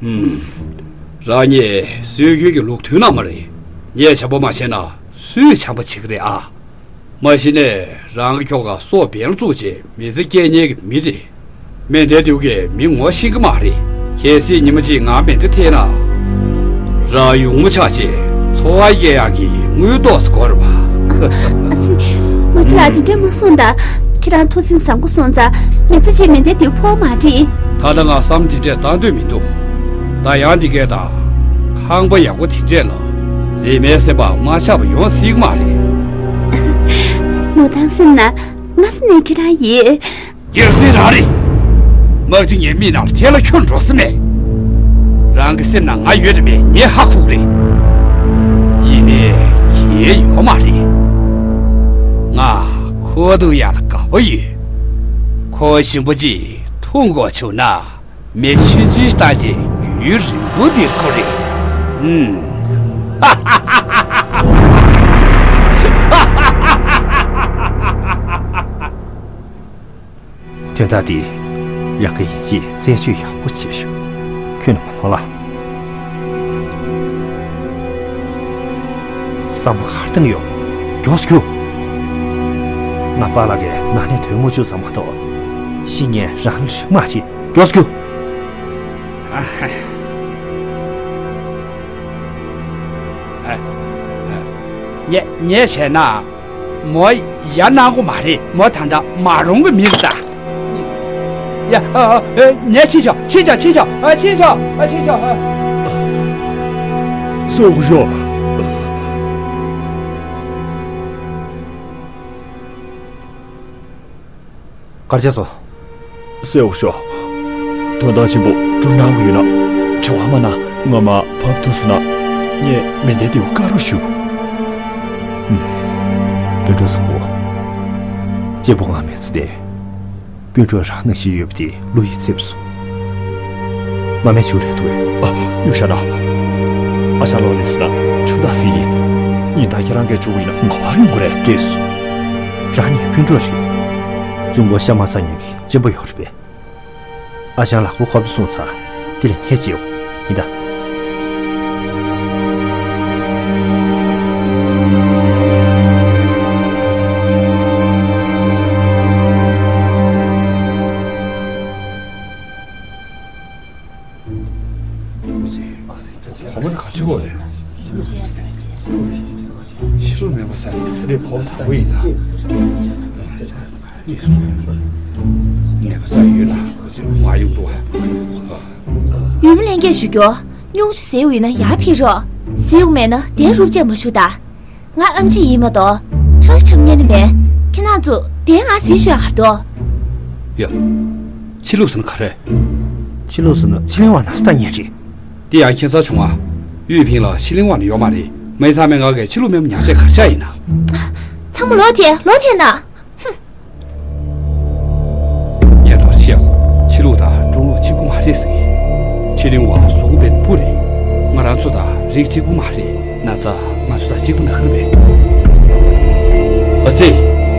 ཧུམ། རང་ཉིད་སྲོལ་རྒྱུན་གྱི་ལུགས་མཐུན་ནང་མ་རེད། ངས་བྱམས་པ་མ་བྱས་ན་སུས་བྱམས་པ་བྱེད་ཀྱི་རེད་ཨ། མ་གཞི་ནས་རང་གི་ཁྱོ་ག་སྲོག་སྦྱིན་བཙུགས་བྱས་མི་ཚེ་སྐྱེལ་མཁན་གྱི་མི་རེད། མེ་མདའི་མདུད་ཀྱིས་མི་ངོ་ཤེས་ཀྱི་མ་རེད། གལ་སྲིད་ཉི་མ་གཅིག་ང་མེ་མདའ་ཐེབས་ན། རང་ཡོང་མ་ཆགས་བྱས་འཚོ་བ་སྐྱེལ་ཡག་གི་དངུལ་ཏོག་ཙམ་དགོས་རེད་པ། ཨ་ཙི། མ་གཅིག་ལགས་དེ་འདྲས་མ་གསུངས་ད། ཁྱེད་རང་ཐུགས་སེམས་བཟང་པོ་སོང་ཙང་མི་ཚེ་གཅིག་མེ་མདའི་མདུད་ཕོག་མ་རེད། ད་ལྟ་ང་བསམ་དེ་འདྲས་བཏང་འདོད་མི་འདུག་ད་ཡང་འདི་གས་དང་། ཁང་པ་ཡག་པོ་དེ་འདྲས་ལ། མཛེས་མའི་སེམས་པ་མ་ཆགས་པ་ཡོང་སྲིད་ཀྱི་མ་རེད། མོ་ཐང་སེམས་ན་སྔ་ས་ནས་ཁྱེད་རང་ཡོད། ཡག་རྩིས་རང་རེད། མ་གཅིག་ངའི་མིག་ནང་ལ་དེ་ལ་ཁྱོད་འགྲོ་ས་མེད། རང་གི་སེམས་ནང་ང་ཡོད་དམ་མེད་ངས་ཧ་གོ་གི་རེད། ཡིན་ནའི་ཁྱེད་ཡོད་མ་རེད། ང་ཁོ་ཐུག་ཡག་ལ་དགའ་པོ་ཡོད། ཁོ་ཞིམ་པོ་ཅིག་འཐུང་དགོས་བྱུང་ན། མི་ཆུང་ཆུང་བཏང་རྗེས་རྒྱུན་རིང་པོ་འདིར་འཁོར་རེད། ཨུམ། དོན་དག་འདི་རང་གི་ཡིན་ཞེས་རྩད་གཅོད་ཡག་པོ་བྱེད་ཤོག་ཁྱོད་ནི་མ་ནོར་ལ། བསམ་བློ་གར་བཏང་ཡོད། མགྱོགས་སུ་རྒྱུགས། ང་པཱ་ལགས་ཀྱི་ནང་ནས་དོན་མ་བྱུང་ཙམ་མ་གཏོགས། ཤི་ཉེན་རང་ལ་རིག་མ་བྱེད། མགྱོགས་སུ་རྒྱུགས། ཨ་ཧ། ཨ། ཨ། ཉེ་ཉེ་བྱས་ན། མོ་ཡ་གནང་གོ་མ་རེད། མོ་ད་ལྟ་མ་རུང་གི་མི་རེད་ད། ཡ། ཨ། ཨ། ཨ། ཉེ་ཕྱིན་ཤོག་ཕྱིན་ཤོག་ཕྱིན་ཤོག་ཨ། ཕྱིན་ཤོག་ཨ། ཕྱིན་ཤོག་ཨ། སུ་གུ་ཤོག་གར་བྱས་སོང་། སེའུ་ཤོ། དོན་དག་ཆེན་པོ་སྒྲུབ་གནང་གི་ཡོད་ན། བྲེལ་བ་མ་གནང་། ངོ་མ་བབས་ཐུབ་སོང་ན། ངས་མེ་མདའི་མདེའུ་བཀག་རོགས་ཞུ། ཧུམ། སྤུན་གྲོགས་བཟང་པོ། གཅེན་པོ་ང་མི་ཚེ་འདི། སྤུན་གྲོགས་རང་ནང་བཞིན་ཡོད་པ་དེ་བློ་ཡིད་ཚིམ་སོང་། མ་མེད་ཆུ་རེད་འདུག་གས། ཨ། གཡུག་བཞག་ན། ཨ་ཞང་ལོག་སླེབས་སོང་ན་ཆུ་དག་ཟིག་ཡིན། ཉིན་ལྟར་ཁྱེད་རང་གིས་བཅུག་པ་ཡིན་ན་ག་པར་ཡོང་གི་རེད། འདྲེས་སོང་། རང་ཉིད་སྤུན་གྲོགས་རེད། གཅུང་པོ་ཤ་མ་ཟ་མཁན་གྱི་གཅེན་པོ་ཡོད་རེད་པས། ཨ་ཞང་ལག་པ་ཁོབ་ཏུ་སོང་ཚར། དེ་ལས་ངས་བྱེད་འོ། ཡིན་ད། གོང་མ་ག་ཚོད་གོ་རེད། ཤི་རུ་མེད་པ་ས་རེད། གོང་དང་པོ་ཡིན་ན། ནད་པ་ས་ཡོད་ན་མ་ཡོང་འདུག་ཨ། ཡུལ་མི་ལྷན་རྒྱས་ཞུ་རྒྱུ། སྙུང་གཞི་ཟེར་བ་ཡོད་ན་ཡར་ཕེབས་རོགས། ཟེར་བ་མེད་ན་དེ་རུབ་བྱས་མ་བཞུགས་ད། ང་ཨམ་ཆི་ཡིན་མ་གཏོགས་ཁྲག་ཆབ་ཉན་ནི་མེད། ཁྱེད་རང་ཚོ་དེ་ང་ཟིག་ཤོད་ཨ་གར་དོ། ཡ། ཕྱི་ལུགས་ཟེར་ན་ག་རེ། ཕྱི་ལུགས་ཟེར་ན་ཕྱི་གླིང་བ་ན་ས་ཉན་རེད། དེ་ཡང་ཁྱད་མཚར་བྱུང་ང་། དབུས་ཕིང་ལ་ཕྱི་གླིང་བ་ནི་ཡོད་མ་རེད། མི་ཚང་མས་ང་གའི་ཕྱི་ལུགས་མེད་པ་ཉག་ཆས་གར་ཆགས་ཡིན་ན། ཚང་མ་ལོག་དེ་ལོག་དེ་ན། ཧུམ། ངས་རང་བཤད་གོ། ཕྱི་ལུགས་དང་ཀྲུང་ལུགས་གཅིག་པུ་མ་རེད་ཟེར་གི། ཕྱི་གླིང་བ་གཟུགས་པོ་བེད་སྤུ་རེད། ང་རང་ཚོ་དང་རིགས་གཅིག་པུ་མ་རེད། ན་ཚ་ང་ཚོ་དང་གཅིག་པུ་ན་ག་རེ་བས། ཨ་ཙི།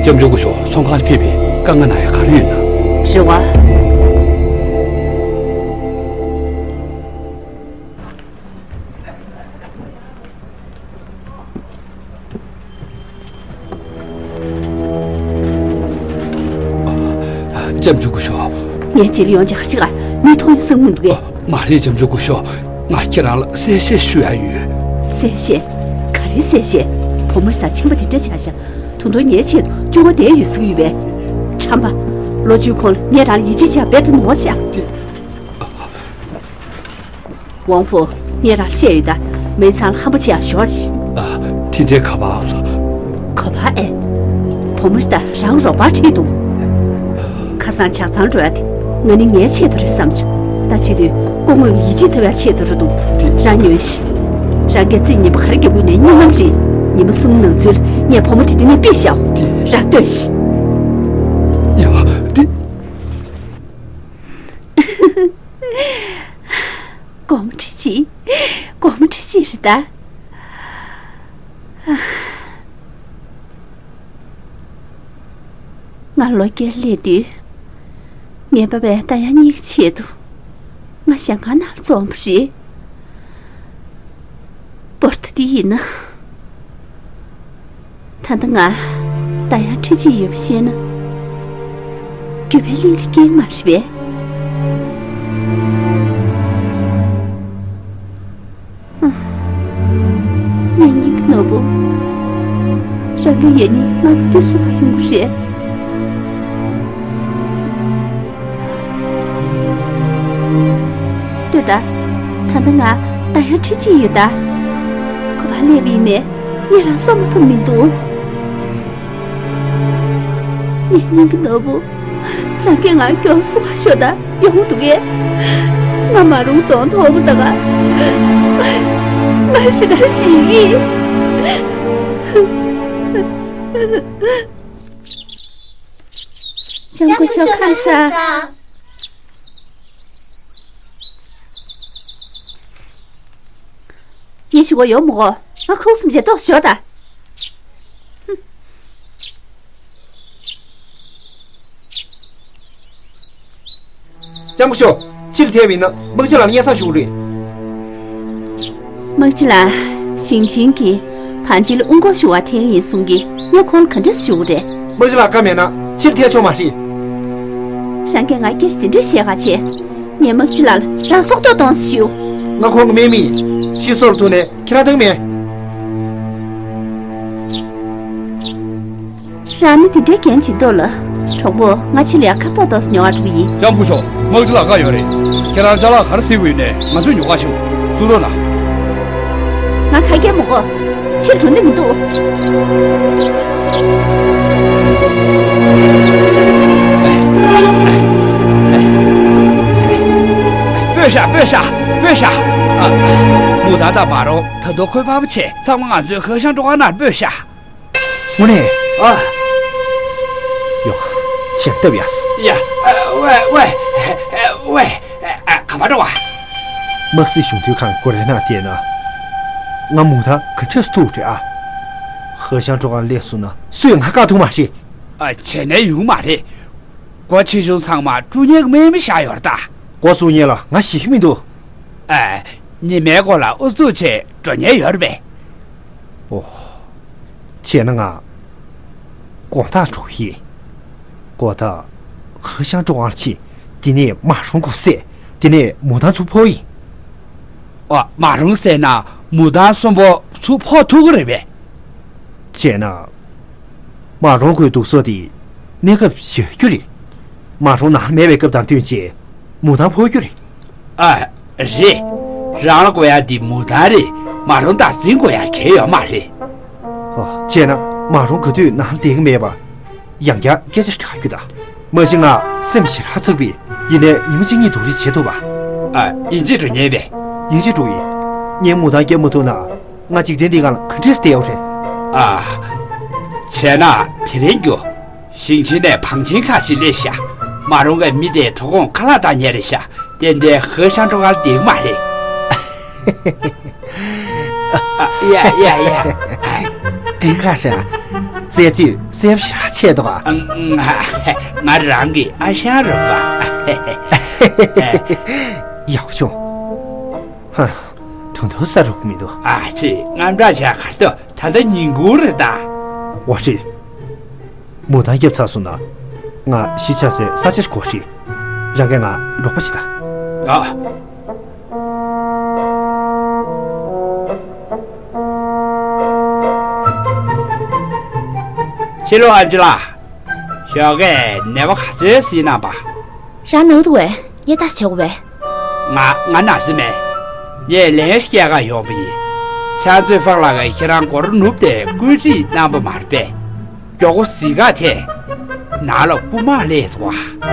ལྕམ་ཆུང་སྐུ་ཞབས་ཚོང་ཁང་ལ་ཕེབས་པས་དཀའ་ངལ་ན་ཡ་ག་རེ་ཡོད་ན། རེ་བ། ལྕམ་ཆུང་སྐུ་ཞབས། ངའི་རྗེས་ལ་ཡོང་བྱས་ག་རེ་བྱེད་ག་མིག་མཐོང་ཡོང་བསམ་གྱི་མི་འདུག་གས། མ་རེད་ལྕམ་ཆུང་སྐུ་ཞབས། ང་ཁྱེད་རང་ལ་གསལ་བཤད་ཞུ་ཡ་ཡོད། གསལ་བཤད། ག་རེ་གསལ་བཤད། བུ་མོ་ཞིག་དང་ཆམ་པ་དེ་འདྲ་བྱས་ཤག་ད་དུང་ངའི་ཆེད་དུ་སྐྱོ་བོ་བསྡད་ཡོད་ཟེར་གྱི་ཡོད་པས། ཁྲམ་པ། ལོ་བཅུའི་གོང་ལ་ངས་རང་ལ་ཡིད་ཆེས་བྱས་རྦད་དེ་ནོར་བ་ཤག་དེ། ཝང་ཧྥུ། ངས་རང་ལ་བཤད་ཡོད་ད། མིང་ཚང་ལ་ཧམ་པ་བྱེད་ཡག་ཞོར་ཞིག་ཨ། དེ་འདྲའི་ཁ་པར་ལ། ཁ་པར་ཨེ། བུ་མོ་ཞིག་དང་རང་རོགས་པ་ཁྲིད་འདུག་ཁ་སང་ཇག་ཚང་འགྲོ་ཡ་དེ། ང་ནི་ངའི་ཆེད་དུ་རེད་བསམ་བྱུང་། ད་བྱེད་དུས་སྐུ་ངོ་གི་ཡིད་ཆེས་ཐོབ་ཡ་ཆེད་དུ་རེད་འདུག་དེ། རང་ཉོན་ཞིག་རང་གིས་རྩིས་ཉིན་པ་ག་རེ་རྒྱབ་ཀྱི་ནས་གཉིད་ལམ་རེད། ཉི་མ་གསུམ་ནང་ཚུད་ལ་ངས་བུ་མོ་དེ་འདི་ནས་ཕུད་བཞག་དེ། རང་ལྟོས་ཤིག་ཡ། དེ། སྒོར་མོ་ཁྲི་གཅིག་སྒོར་མོ་ཁྲི་གཅིག་རེད་ད། ང་ལོ་བརྒྱད་སླེབས་དུས། ངའི་པ་ཕས་ད་ཡང་གཉིས་ཀྱི་ཆེད་དུ། ང་ཞང་ཁང་ནང་ལ་བཙོང་བ་རེད། པོར་ཏོ་འདི་ཡིན་ན། ད་ལྟ་ང་ད་ཡང་ཁྲི་གཅིག་ཡོད་པ་ཤེས་ན། རྒྱུ་བའི་གླིང་ལ་སྐྱེལ་མ་རེད་པས། ངའི་སྙིང་གི་ནོར་བུ། རང་གི་ཡིད་ནི་ང་ག་དུས་སུ་ཧ་ཡོང་གི་རེད། ལྟོས་ད། ད་ལྟ་ང་ད་ཡང་ཁྲི་གཅིག་ཡོད་ད། ཁོ་པ་སླེབས་པ་ཡིན་ནས་ངས་རང་གསོ་མ་ཐུབ་མི་འདུག་ངའི་སྙིང་གི་ནོར་བུ། རང་གིས་ང་མགྱོགས་སུ་ཧ་ཤོག་ད་ཡོང་འདུག་གས། ང་མ་རུང་གདོང་ཐོག་མོ་ད་ག་ང་ཞེ་དྲག་ཞིག་ཡིན། ལྕམ་སྐུ་ཞབས་ཁམས་བཟང་། ངའི་ཞུ་བ་ཡོང་མི་གོ་ང་ཁུག་སུམ་བརྗེ་ཏོག་ཞོག་ད། ལྕམ་སྐུ་ཞབས། ཕྱིར་ཐལ་བ་ཡིན་ན་དམག་སྤྱི་ལགས་ལ་སྙན་སེང་ཞུ་དགོས་རེད། དམག་སྤྱི་ལགས། ཞིང་ཆེན་གྱིས་བང་ཅིན་ལ་དབུ་འགོག་ཞུ་བར་ཐལ་ཡིན་གསུང་གི་ངས་ཁོང་ལ་ག་འདྲས་ཞུ་དགོས་རེད། དམག་སྤྱི་ལགས་བཀའ་མེད་ན་ཕྱིར་ཐལ་ཆོག་མ་རེད། རང་གིས་ང་སྐད་ཆ་དེ་འདྲས་བཤད་ག་བྱས། ངས་དམག་སྤྱི་ལགས་ལ་རང་སྲོག་ཐོག་གཏོང་ཞུ། ང་ཁོང་གི་དམག་མི་ཡིན། ཤི་སོར་ཐུག་ནས་ཁྱེད་རང་དང་མེད། རང་ནི་དེ་འདྲའི་འགན་ཇི་ལྟར་ལ། གྲོགས་པོ། ང་ཕྱི་ལ་ཡ་ཁ་ཏོག་ཏོག་ཉོ་བ་འགྲོ་གི་ཡིན། ལྕམ་སྐུ་ཞབས། དམག་སྤྱི་ལགས་བཀའ་ཡོད་རེད། ཁྱེད་རང་ཅ་ལག་ག་རེ་ཟེར་དགོས་ཡོད་ནས་ང་ཚོས་ཉོ་ག་ཤོག་གསུང་རོགས་གནང་། ང་ཁ་སྐད་མི་གོ་ཕྱིར་འགྲོ་འདོད་མི་འདུག་སྤོས་ཤག་སྤོས་ཤག་སྤོས་ཤག་ཨ། མུ་ད་ད་མ་རུང་ད་དུང་ཁོའི་ཕ་བུ་ཆེ་ཚང་མ་ང་ཚོའི་ཧེ་ཤང་ཀྲོའུ་ཁང་ནང་སྤོས་ཤག་དངོས་གནས། ཨ། ཡོ། ཆེན་ལྟ་བ་ཡ། ཡ། ཝེ་ཝེ་ཝེ། ཨ། ག་པར་འགྲོ་བ། དམག་སྲིད་གཞུང་དོན་ཁང་སྐོར་རེ་ན་བལྟས་ན། ང་མུ་ད་ག་འདྲས་ཐུག་རེད་ཨ། ཧེ་ཤང་ཀྲོའུ་ཁང་སླེབས་སོང་ན་སུས་ང་བཀག་ཐུབ་མ་རེད། ཨ། བྱས་ན་ཡོང་མ་རེད། འགོ་ཁྲིད་གཞུང་ཚང་མ་དཀྲུག་ཉེན་གྱི་དམག་མི་བཞག་ཡོད་རེད་ད། འགོ་བཙུགས་ཉེན་ལ་ང་ཞེད་ཀྱི་མི་འདུག་ཨ། ཉི་མའི་འགོ་ལ་ཨུ་ཚུགས་བྱས་འགྲོ་ཉེན་ཡོད་རེད་པས། ཨོ། བྱས་ན་ང་དགོང་དག་འགྲོ་གི་ཡིན། དགོང་དག་ཧེ་ཤང་ཀྲོའུ་ཁང་ཕྱིན། དེ་ནས་མ་རུང་སྒོ་བསད། དེ་ནས་མུ་ད་ཚུར་འཕོ་ཡིན། ཨ། མ་རུང་བསད་ན་མུ་ད་གསོན་པོ་ཚུར་འཕོ་ཐུབ་ཀྱི་རེད་པས། བྱས་ན། མ་རུང་ཁོའི་སྡུག་སོ་དེ་གནས་སྐབས་བཞག་རྒྱུ་རེད། མ་རུང་ནང་མེད་པའི་སྐབས་དང་བསྟུན་བྱས་མུ་ད་འཕོ་རྒྱུ་རེད། ཨ། རེད། རང་ལ་དགོས་ཡ་འདི་མུ་ད་རེད། མ་རུང་བདག་འཛིན་དགོས་ཡ་གལ་ཡོད་མ་རེད། ཨོ། བྱས་ན་མ་རུང་ག་དུས་ནང་བསྡད་ཀྱི་མེད་པ། ཡང་བསྐྱར་སྐད་ཆ་དྲི་ག་རྒྱུ་ད། མ་གཞི་ང་སེམས་ཞེ་དྲག་ཚ་གི་ཡིན་ནའི་ཉི་མ་གཅིག་གཉིས་སྡུག་རུས་བྱེད་ཐུབ་པ། ཨ། ཡིན་གཅིག་འགྲོ་ཉེན་པས། ཡིན་གཅིག་འགྲོ་ཡིན། ངས་མུ་ད་བརྒྱབ་མ་ཐུབ་ན། ང་འཇིག་རྟེན་འདི་སྒང་ལ་ག་འདྲས་བསྡད་ཡོད་རེད། ཨ། བྱས་ན་དེ་རིང་རྒྱུ། ཞིང་ཆེན་ནས་བང་ཆེན་ཁག་ཅིག་སླེབས་ཤག་མ་རུང་གི་མི་དེ་དོ་དགོང་ཁ་ལག་བཏང་ཉེན་རེད་ཤག་དེ་འདྲའི་ཧེ་ཤང་ཀྲོའུ་ཁང་བསྡད་ཀྱི་མ་རེད། ཨ། ཡ་ཡ་ཡ། འགྲིག་ག་ཤག་རྩད་གཅོད་གསལ་པོ་ཞེ་དྲག་ཆགས་འདུག་ག་ང་རང་གི་ཨ་ཞང་རོགས་པ། ཡག་པོ་བྱུང་། ཧ། དུང་དུ་ས་རུབ་མི་འདུག་ཨ་ཅེ། དངངས་སྐྲག་བྱས་ག་རེ་འདུག་ད་ལྟ་ཉིན་གུང་རེད་ད། འོ་རེད། མུ་ད་བརྒྱབ་ཚར་སོང་ན། ང་གཞིས་ཆགས་སའི་ས་ཆ་ཞིག་དགོས་ཤིང་། རང་གིས་ང་རོགས་པ་བྱེད་དང་། ཨ། ཕྱི་ལོ་ཨན་ཅི་ལགས། ཞོགས་ཀས་ནད་པ་ག་ཚོད་གཟིགས་གནང་པ། རང་ནང་དུ་བས་ངས་ལྟ་བྱེད་དགོས་པས། ང་ང་ན་ཟི་མེད། ངས་ལན་ཞིག་སྐྱེལ་ག་ཡོང་པ་ཡིན། ཕྱག་མཛོད་ཧྥང་ལགས་ཀྱིས་ཁྱེད་རང་སྒོར་ནུབ་སྟེ་བཀོད་སྒྲིག་གནང་པ་མ་རེད་པས། མགྱོགས་པོ་གཟིགས་ག་ཐད། ནང་ལ་རྐུ་མ་སླེབས་འདུག་བ།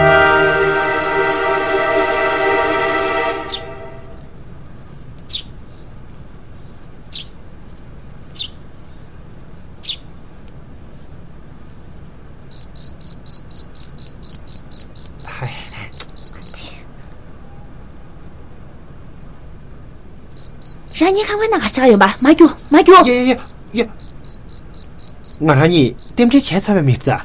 རང་ཉིད་ཁང་པའི་ནང་ག་རེ་བྱེད་ག་ཡོང་པ། མ་རྒྱུག་མ་རྒྱུག་ཡ་ཡ་ཡ། ང་རང་གཉིས་རྟེན་འབྲེལ་བྱས་ཚར་བའི་མི་རེད་ད།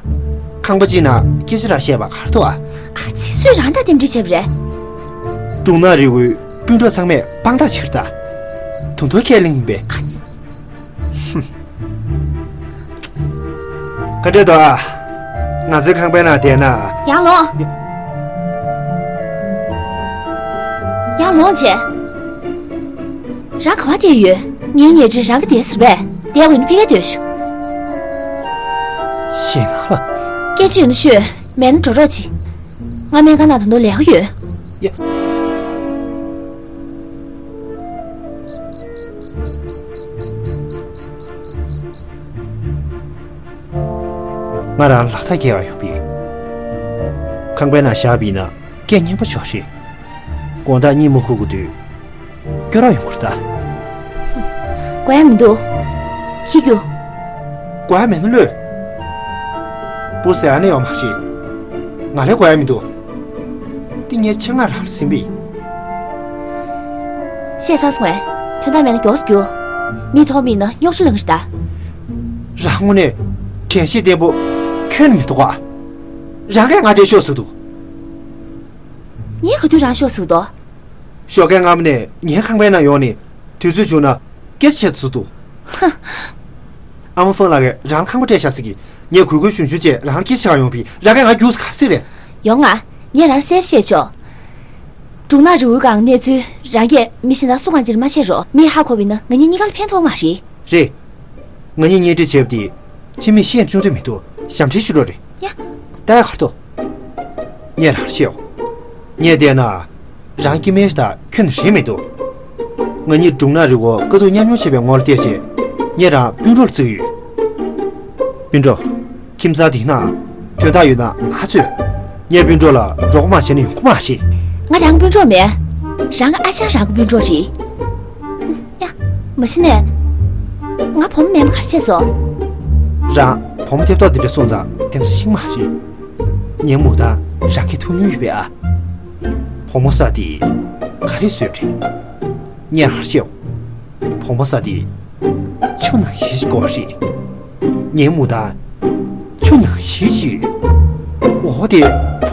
ཁང་པ་གཅིག་ནང་སྐད་ཆ་ར་བཤད་པ་ག་རེ་འདུག་ཨ། ཨ་ཙི། སུས་རང་དང་རྟེན་འབྲེལ་བྱས་པ་རེད། སྒྲུང་ནག་རི་བོའི་སྤུན་གྲོགས་ཚང་མས་དཔང་རྟགས་བྱེད་ཀྱི་རེད་ད། དུང་ཐོག་ཁས་ལེན་ཡིན་པས། ཨ་ཙི། ཧུམ། བཀའ་དྲིན་ཆེ། ང་ཚོའི་ཁང་པའི་ནང་བསྡད་ན། ཡར་ལོངས། ཡར་ལོངས་བྱས། རང་ག་པར་བསྡད་ཡོད། ངའི་ཉལ་ཁྲི་རང་གིས་བསྡད་ཟེར་བས། བསྡད་དགོས་ན་ཕ་གིར་སྡོད་ཤོག་ཞེད་སྣང་ལ། སྐད་ཆ་ཡོད་ན་ཤོད། མེད་ན་འགྲོ་རོགས་གྱིས། ང་སྨན་ཁང་ནང་ད་དུང་ལས་ཀ་ཡོད། ཡ། ང་རང་ལག་ཐག་འཁེལ་བ་ཡོད་པས། ཁང་པའི་ནང་བཞག་པ་ཡིན་ན་སྐད་སྙན་པོ་ཆོག་རེད། དགོང་དག་གཉིད་མ་ཁུག་གི་དུས། སྐྱོ་རོགས་ཡོང་གི་རེད་ད། དགོས་ཡ་མི་འདུག་ཁྱི་རྒྱུགས། དགོས་ཡ་མེད་ན་ལོས། བུ་ཟེར་ཨ་ནེ་ཡོད་མ་རེད། ང་ལ་དགོས་ཡ་མི་འདུག་འདི་ངའི་ཆེད་མངགས་རང་ལ་ཟིན་པས། བཤད་ཚར་སོང་ངས། དོན་དག་མེད་ན་མགྱོགས་སུ་རྒྱུགས། མི་མཐོང་མི་ན་རྙོག་དྲ་ལངས་རེད་ད། རང་དངོས་གནས་དྲན་ཤེས་བརྟན་པོ་ཁྱོན་ནས་མི་འདུག་ག་རང་གིས་ང་དེ་ཤོག་ཟེར་འདུག་ངས་ག་དུས་རང་ཤོག་ཟེར་འདུག་ཞོགས་ཀས་སྔ་མོ་ནས་ངའི་ཁང་པའི་ནང་ཡོང་ནས་དུས་ཚོད་བྱུང་ན་སྐད་ཆ་བཤད་དུ་འདུག་ཧ། ཨ་མ་ཧྥང་ལགས་ཀྱིས་རང་ཁང་པ་སྤྲད་ཤག་ཟེར་གི། ངས་གུས་གུས་ཞུམ་ཞུམ་བྱས་རང་སྐད་ཆ་ཡོང་བས་རང་གིས་ང་རྒྱུགས་ས་ག་ཟིག་རེད། ཡོང་ང་། ངས་རང་གསལ་པོ་བཤད་ཆོག་སྒྲུང་ནག་རི་བོའི་སྒང་གནས་ཚུལ་རང་གིས་མི་གཞན་དག་སུ་གང་ཅིར་མ་བཤད་རོགས། མིས་ཧ་གོ་བ་ཡིན་ན་ང་གཉིས་གཉིས་ཀ་ལ་ཕན་ཐོགས་མ་རེད། རེད། ང་གཉིས་གཉེན་སྒྲིག་བྱས་པ་དེ་ཕྱི་མིས་ཤེས་བཅུག་འདོད་མི་འདུག་ཞབས་འདྲེན་ཞུ་རོགས་རེད། ཡ། ལྟ་ཡ་གར་ཐོ། ངས་རང་ཤེའོ། ངས་བལྟས་ན། རང་སྐྱེ་དམན་ཞིག་དང་ཁྱོན་ནས་འབྲེལ་མི་འདུག་ང་གཉིས་སྒྲུང་ནག་རི་བོ་དཀའ་སྡུག་མཉམ་མྱོང་བྱས་པའི་ངོ་ལ་བལྟས་བྱས། ངས་རང་སྤུན་གྲོགས་ལ་བརྩི་གི་ཡོད། སྤུན་གྲོགས། ཁྱིམ་ཚང་འདིའི་ནང་དོན་དག་ཡོད་ན་ང་ཚོས། ངས་སྤུན་གྲོགས་ལ་རོགས་པ་མ་བྱས་ན་ཡོང་གི་མ་རེད། ང་རང་སྤུན་གྲོགས་མེད། རང་གི་ཨ་ཞང་རང་གི་སྤུན་གྲོགས་རེད། ཡ། མ་གཞི་ནས། ང་བུ་མོ་མེད་པ་ག་རེ་བྱས་སོང་། རང་བུ་མོ་ཐེབས་ཏོག་འདི་འདྲ་སོང་ཙང་དེ་ཚོ་ཤེས་མ་རེད། ངའི་མུ་མཐའ་རང་གིས་ཐུག་མྱོང་ཡོད་པས་ཨ། བུ་མོ་ཟེར་དེ་ག་རེ་བཟོས་པ་རེད། ངས་ག་རེ་བཤད། བུ་མོ་ཟེར་དེ་ཆུ་ནང་བཞིན་ཞིག་དགོས་པ་རེད། ངའི་མུ་མཐའ་ཆུ་ནང་བཞིན་ཞིག་ཡོད། འོ་དེ་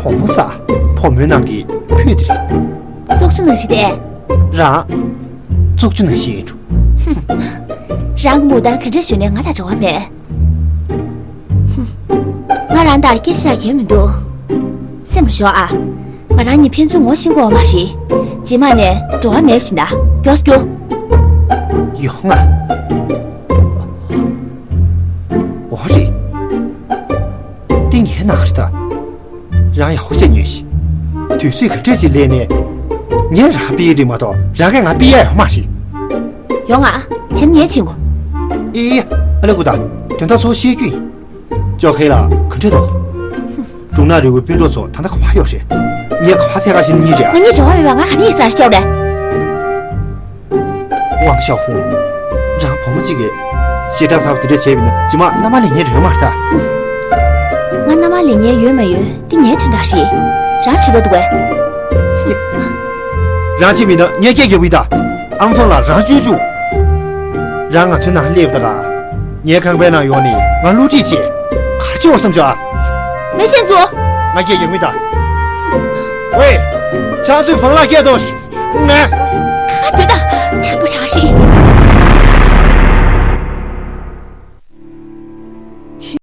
བུ་མོ་ཟེར་བུ་མོའི་ནང་གི་ཕུད་དེ་རེད། བཙོག་ཆུ་ནང་བཞིན་ཏེ། རང་བཙོག་ཆུ་ནང་བཞིན་ཡིན་འགྲོ། རང་གི་མུ་མཐའ་ག་འདྲ་ཞུས་ནས་ང་དང་འབྲེལ་བ་མེད། ང་རང་དང་སྐད་ཆ་བཤད་མཁན་མི་འདུག་སེམས་ལ་ཞོག་ཨ། ང་རང་གཉིས་ཕན་ཚུན་ངོ་ཤེས་ཀྱི་ཡོད་མ་རེད། རྗེས་མ་ནས་འགྲོ་བ་མེད་བཞིན་ད་མགྱོགས་སུ་རྒྱུགས། ཡོང་ང་། འོ་རེད། འདི་ངའི་ནང་རེད་ད། རང་ཡག་པོ་བྱས་ཉོན་ཞིག་དུས་ཚོད་ག་འདྲས་ཞིག་སླེབས་ནས། ངས་རང་ཕུད་ཡ་རེད་མ་གཏོགས་རང་གིས་ང་ཕུད་ཡ་ཡོད་མ་རེད། ཡོང་ང་། བྱས་ན་ངས་བྱེད་དགོས། ཨེ་ཡ། ཨ་ལེ་ཀུ་ད། དོན་དག་ཚོ་བཤད་རྒྱུ་ཡིན། ཅོ་ཁེ་ལ་ག་འདྲས་འདུག་སྒྲུང་ནག་རི་བོའི་སྤུན་གྲོགས་ཚོ་ད་ལྟ་ག་པར་ཡོད་རེད། ངས་ག་པར་འཚོལ་ག་ཕྱིན་ཡིན་རེད། ང་གཉིས་འབྲེལ་བ་མེད་པས་ང་ག་རེ་ཡིན་ཟེར་བཤད་རེད། ཝང་ཞའོ་ཧུང་། རང་བུ་མོ་གཅིག་གིས་ཞེ་དྲག་ཚ་བ་དེ་འདྲ་བྱས་པ་ཡིན་ན་རྗེས་མ་མནའ་མ་ལེན་མཁན་རེད་མ་རེད་ད། ང་མནའ་མ་ལེན་མཁན་ཡོད་མ་ཡོད་དེ་ངའི་དོན་དག་རེད། རང་ཆོད་ད་འདུག་གས། རང་བྱས་པ་ཡིན་ན་ངས་སྐད་རྒྱག་གི་ཡིན་ད། ཨམ་ཧྥང་ལགས་རང་བཅོས་བཅུག་རང་ང་ཚོའི་ནང་སླེབས་ད་ག་ངའི་ཁང་པའི་ནང་ཡོང་ནས་ང་བསླུ་བྲིད་བྱས། ག་རེ་བྱེད་འོ་བསམ་བྱུང་ཨ། མེ་ཆེན་ཚོ། ང་སྐད་རྒྱག་མི་ད། ཝེ། ཕྱག་མཛོད་ཧྥང་ལགས་སྐད་ཐོངས། ང་། ད་སྡོད་ད། དྲན་པ་བཞག་ཤིག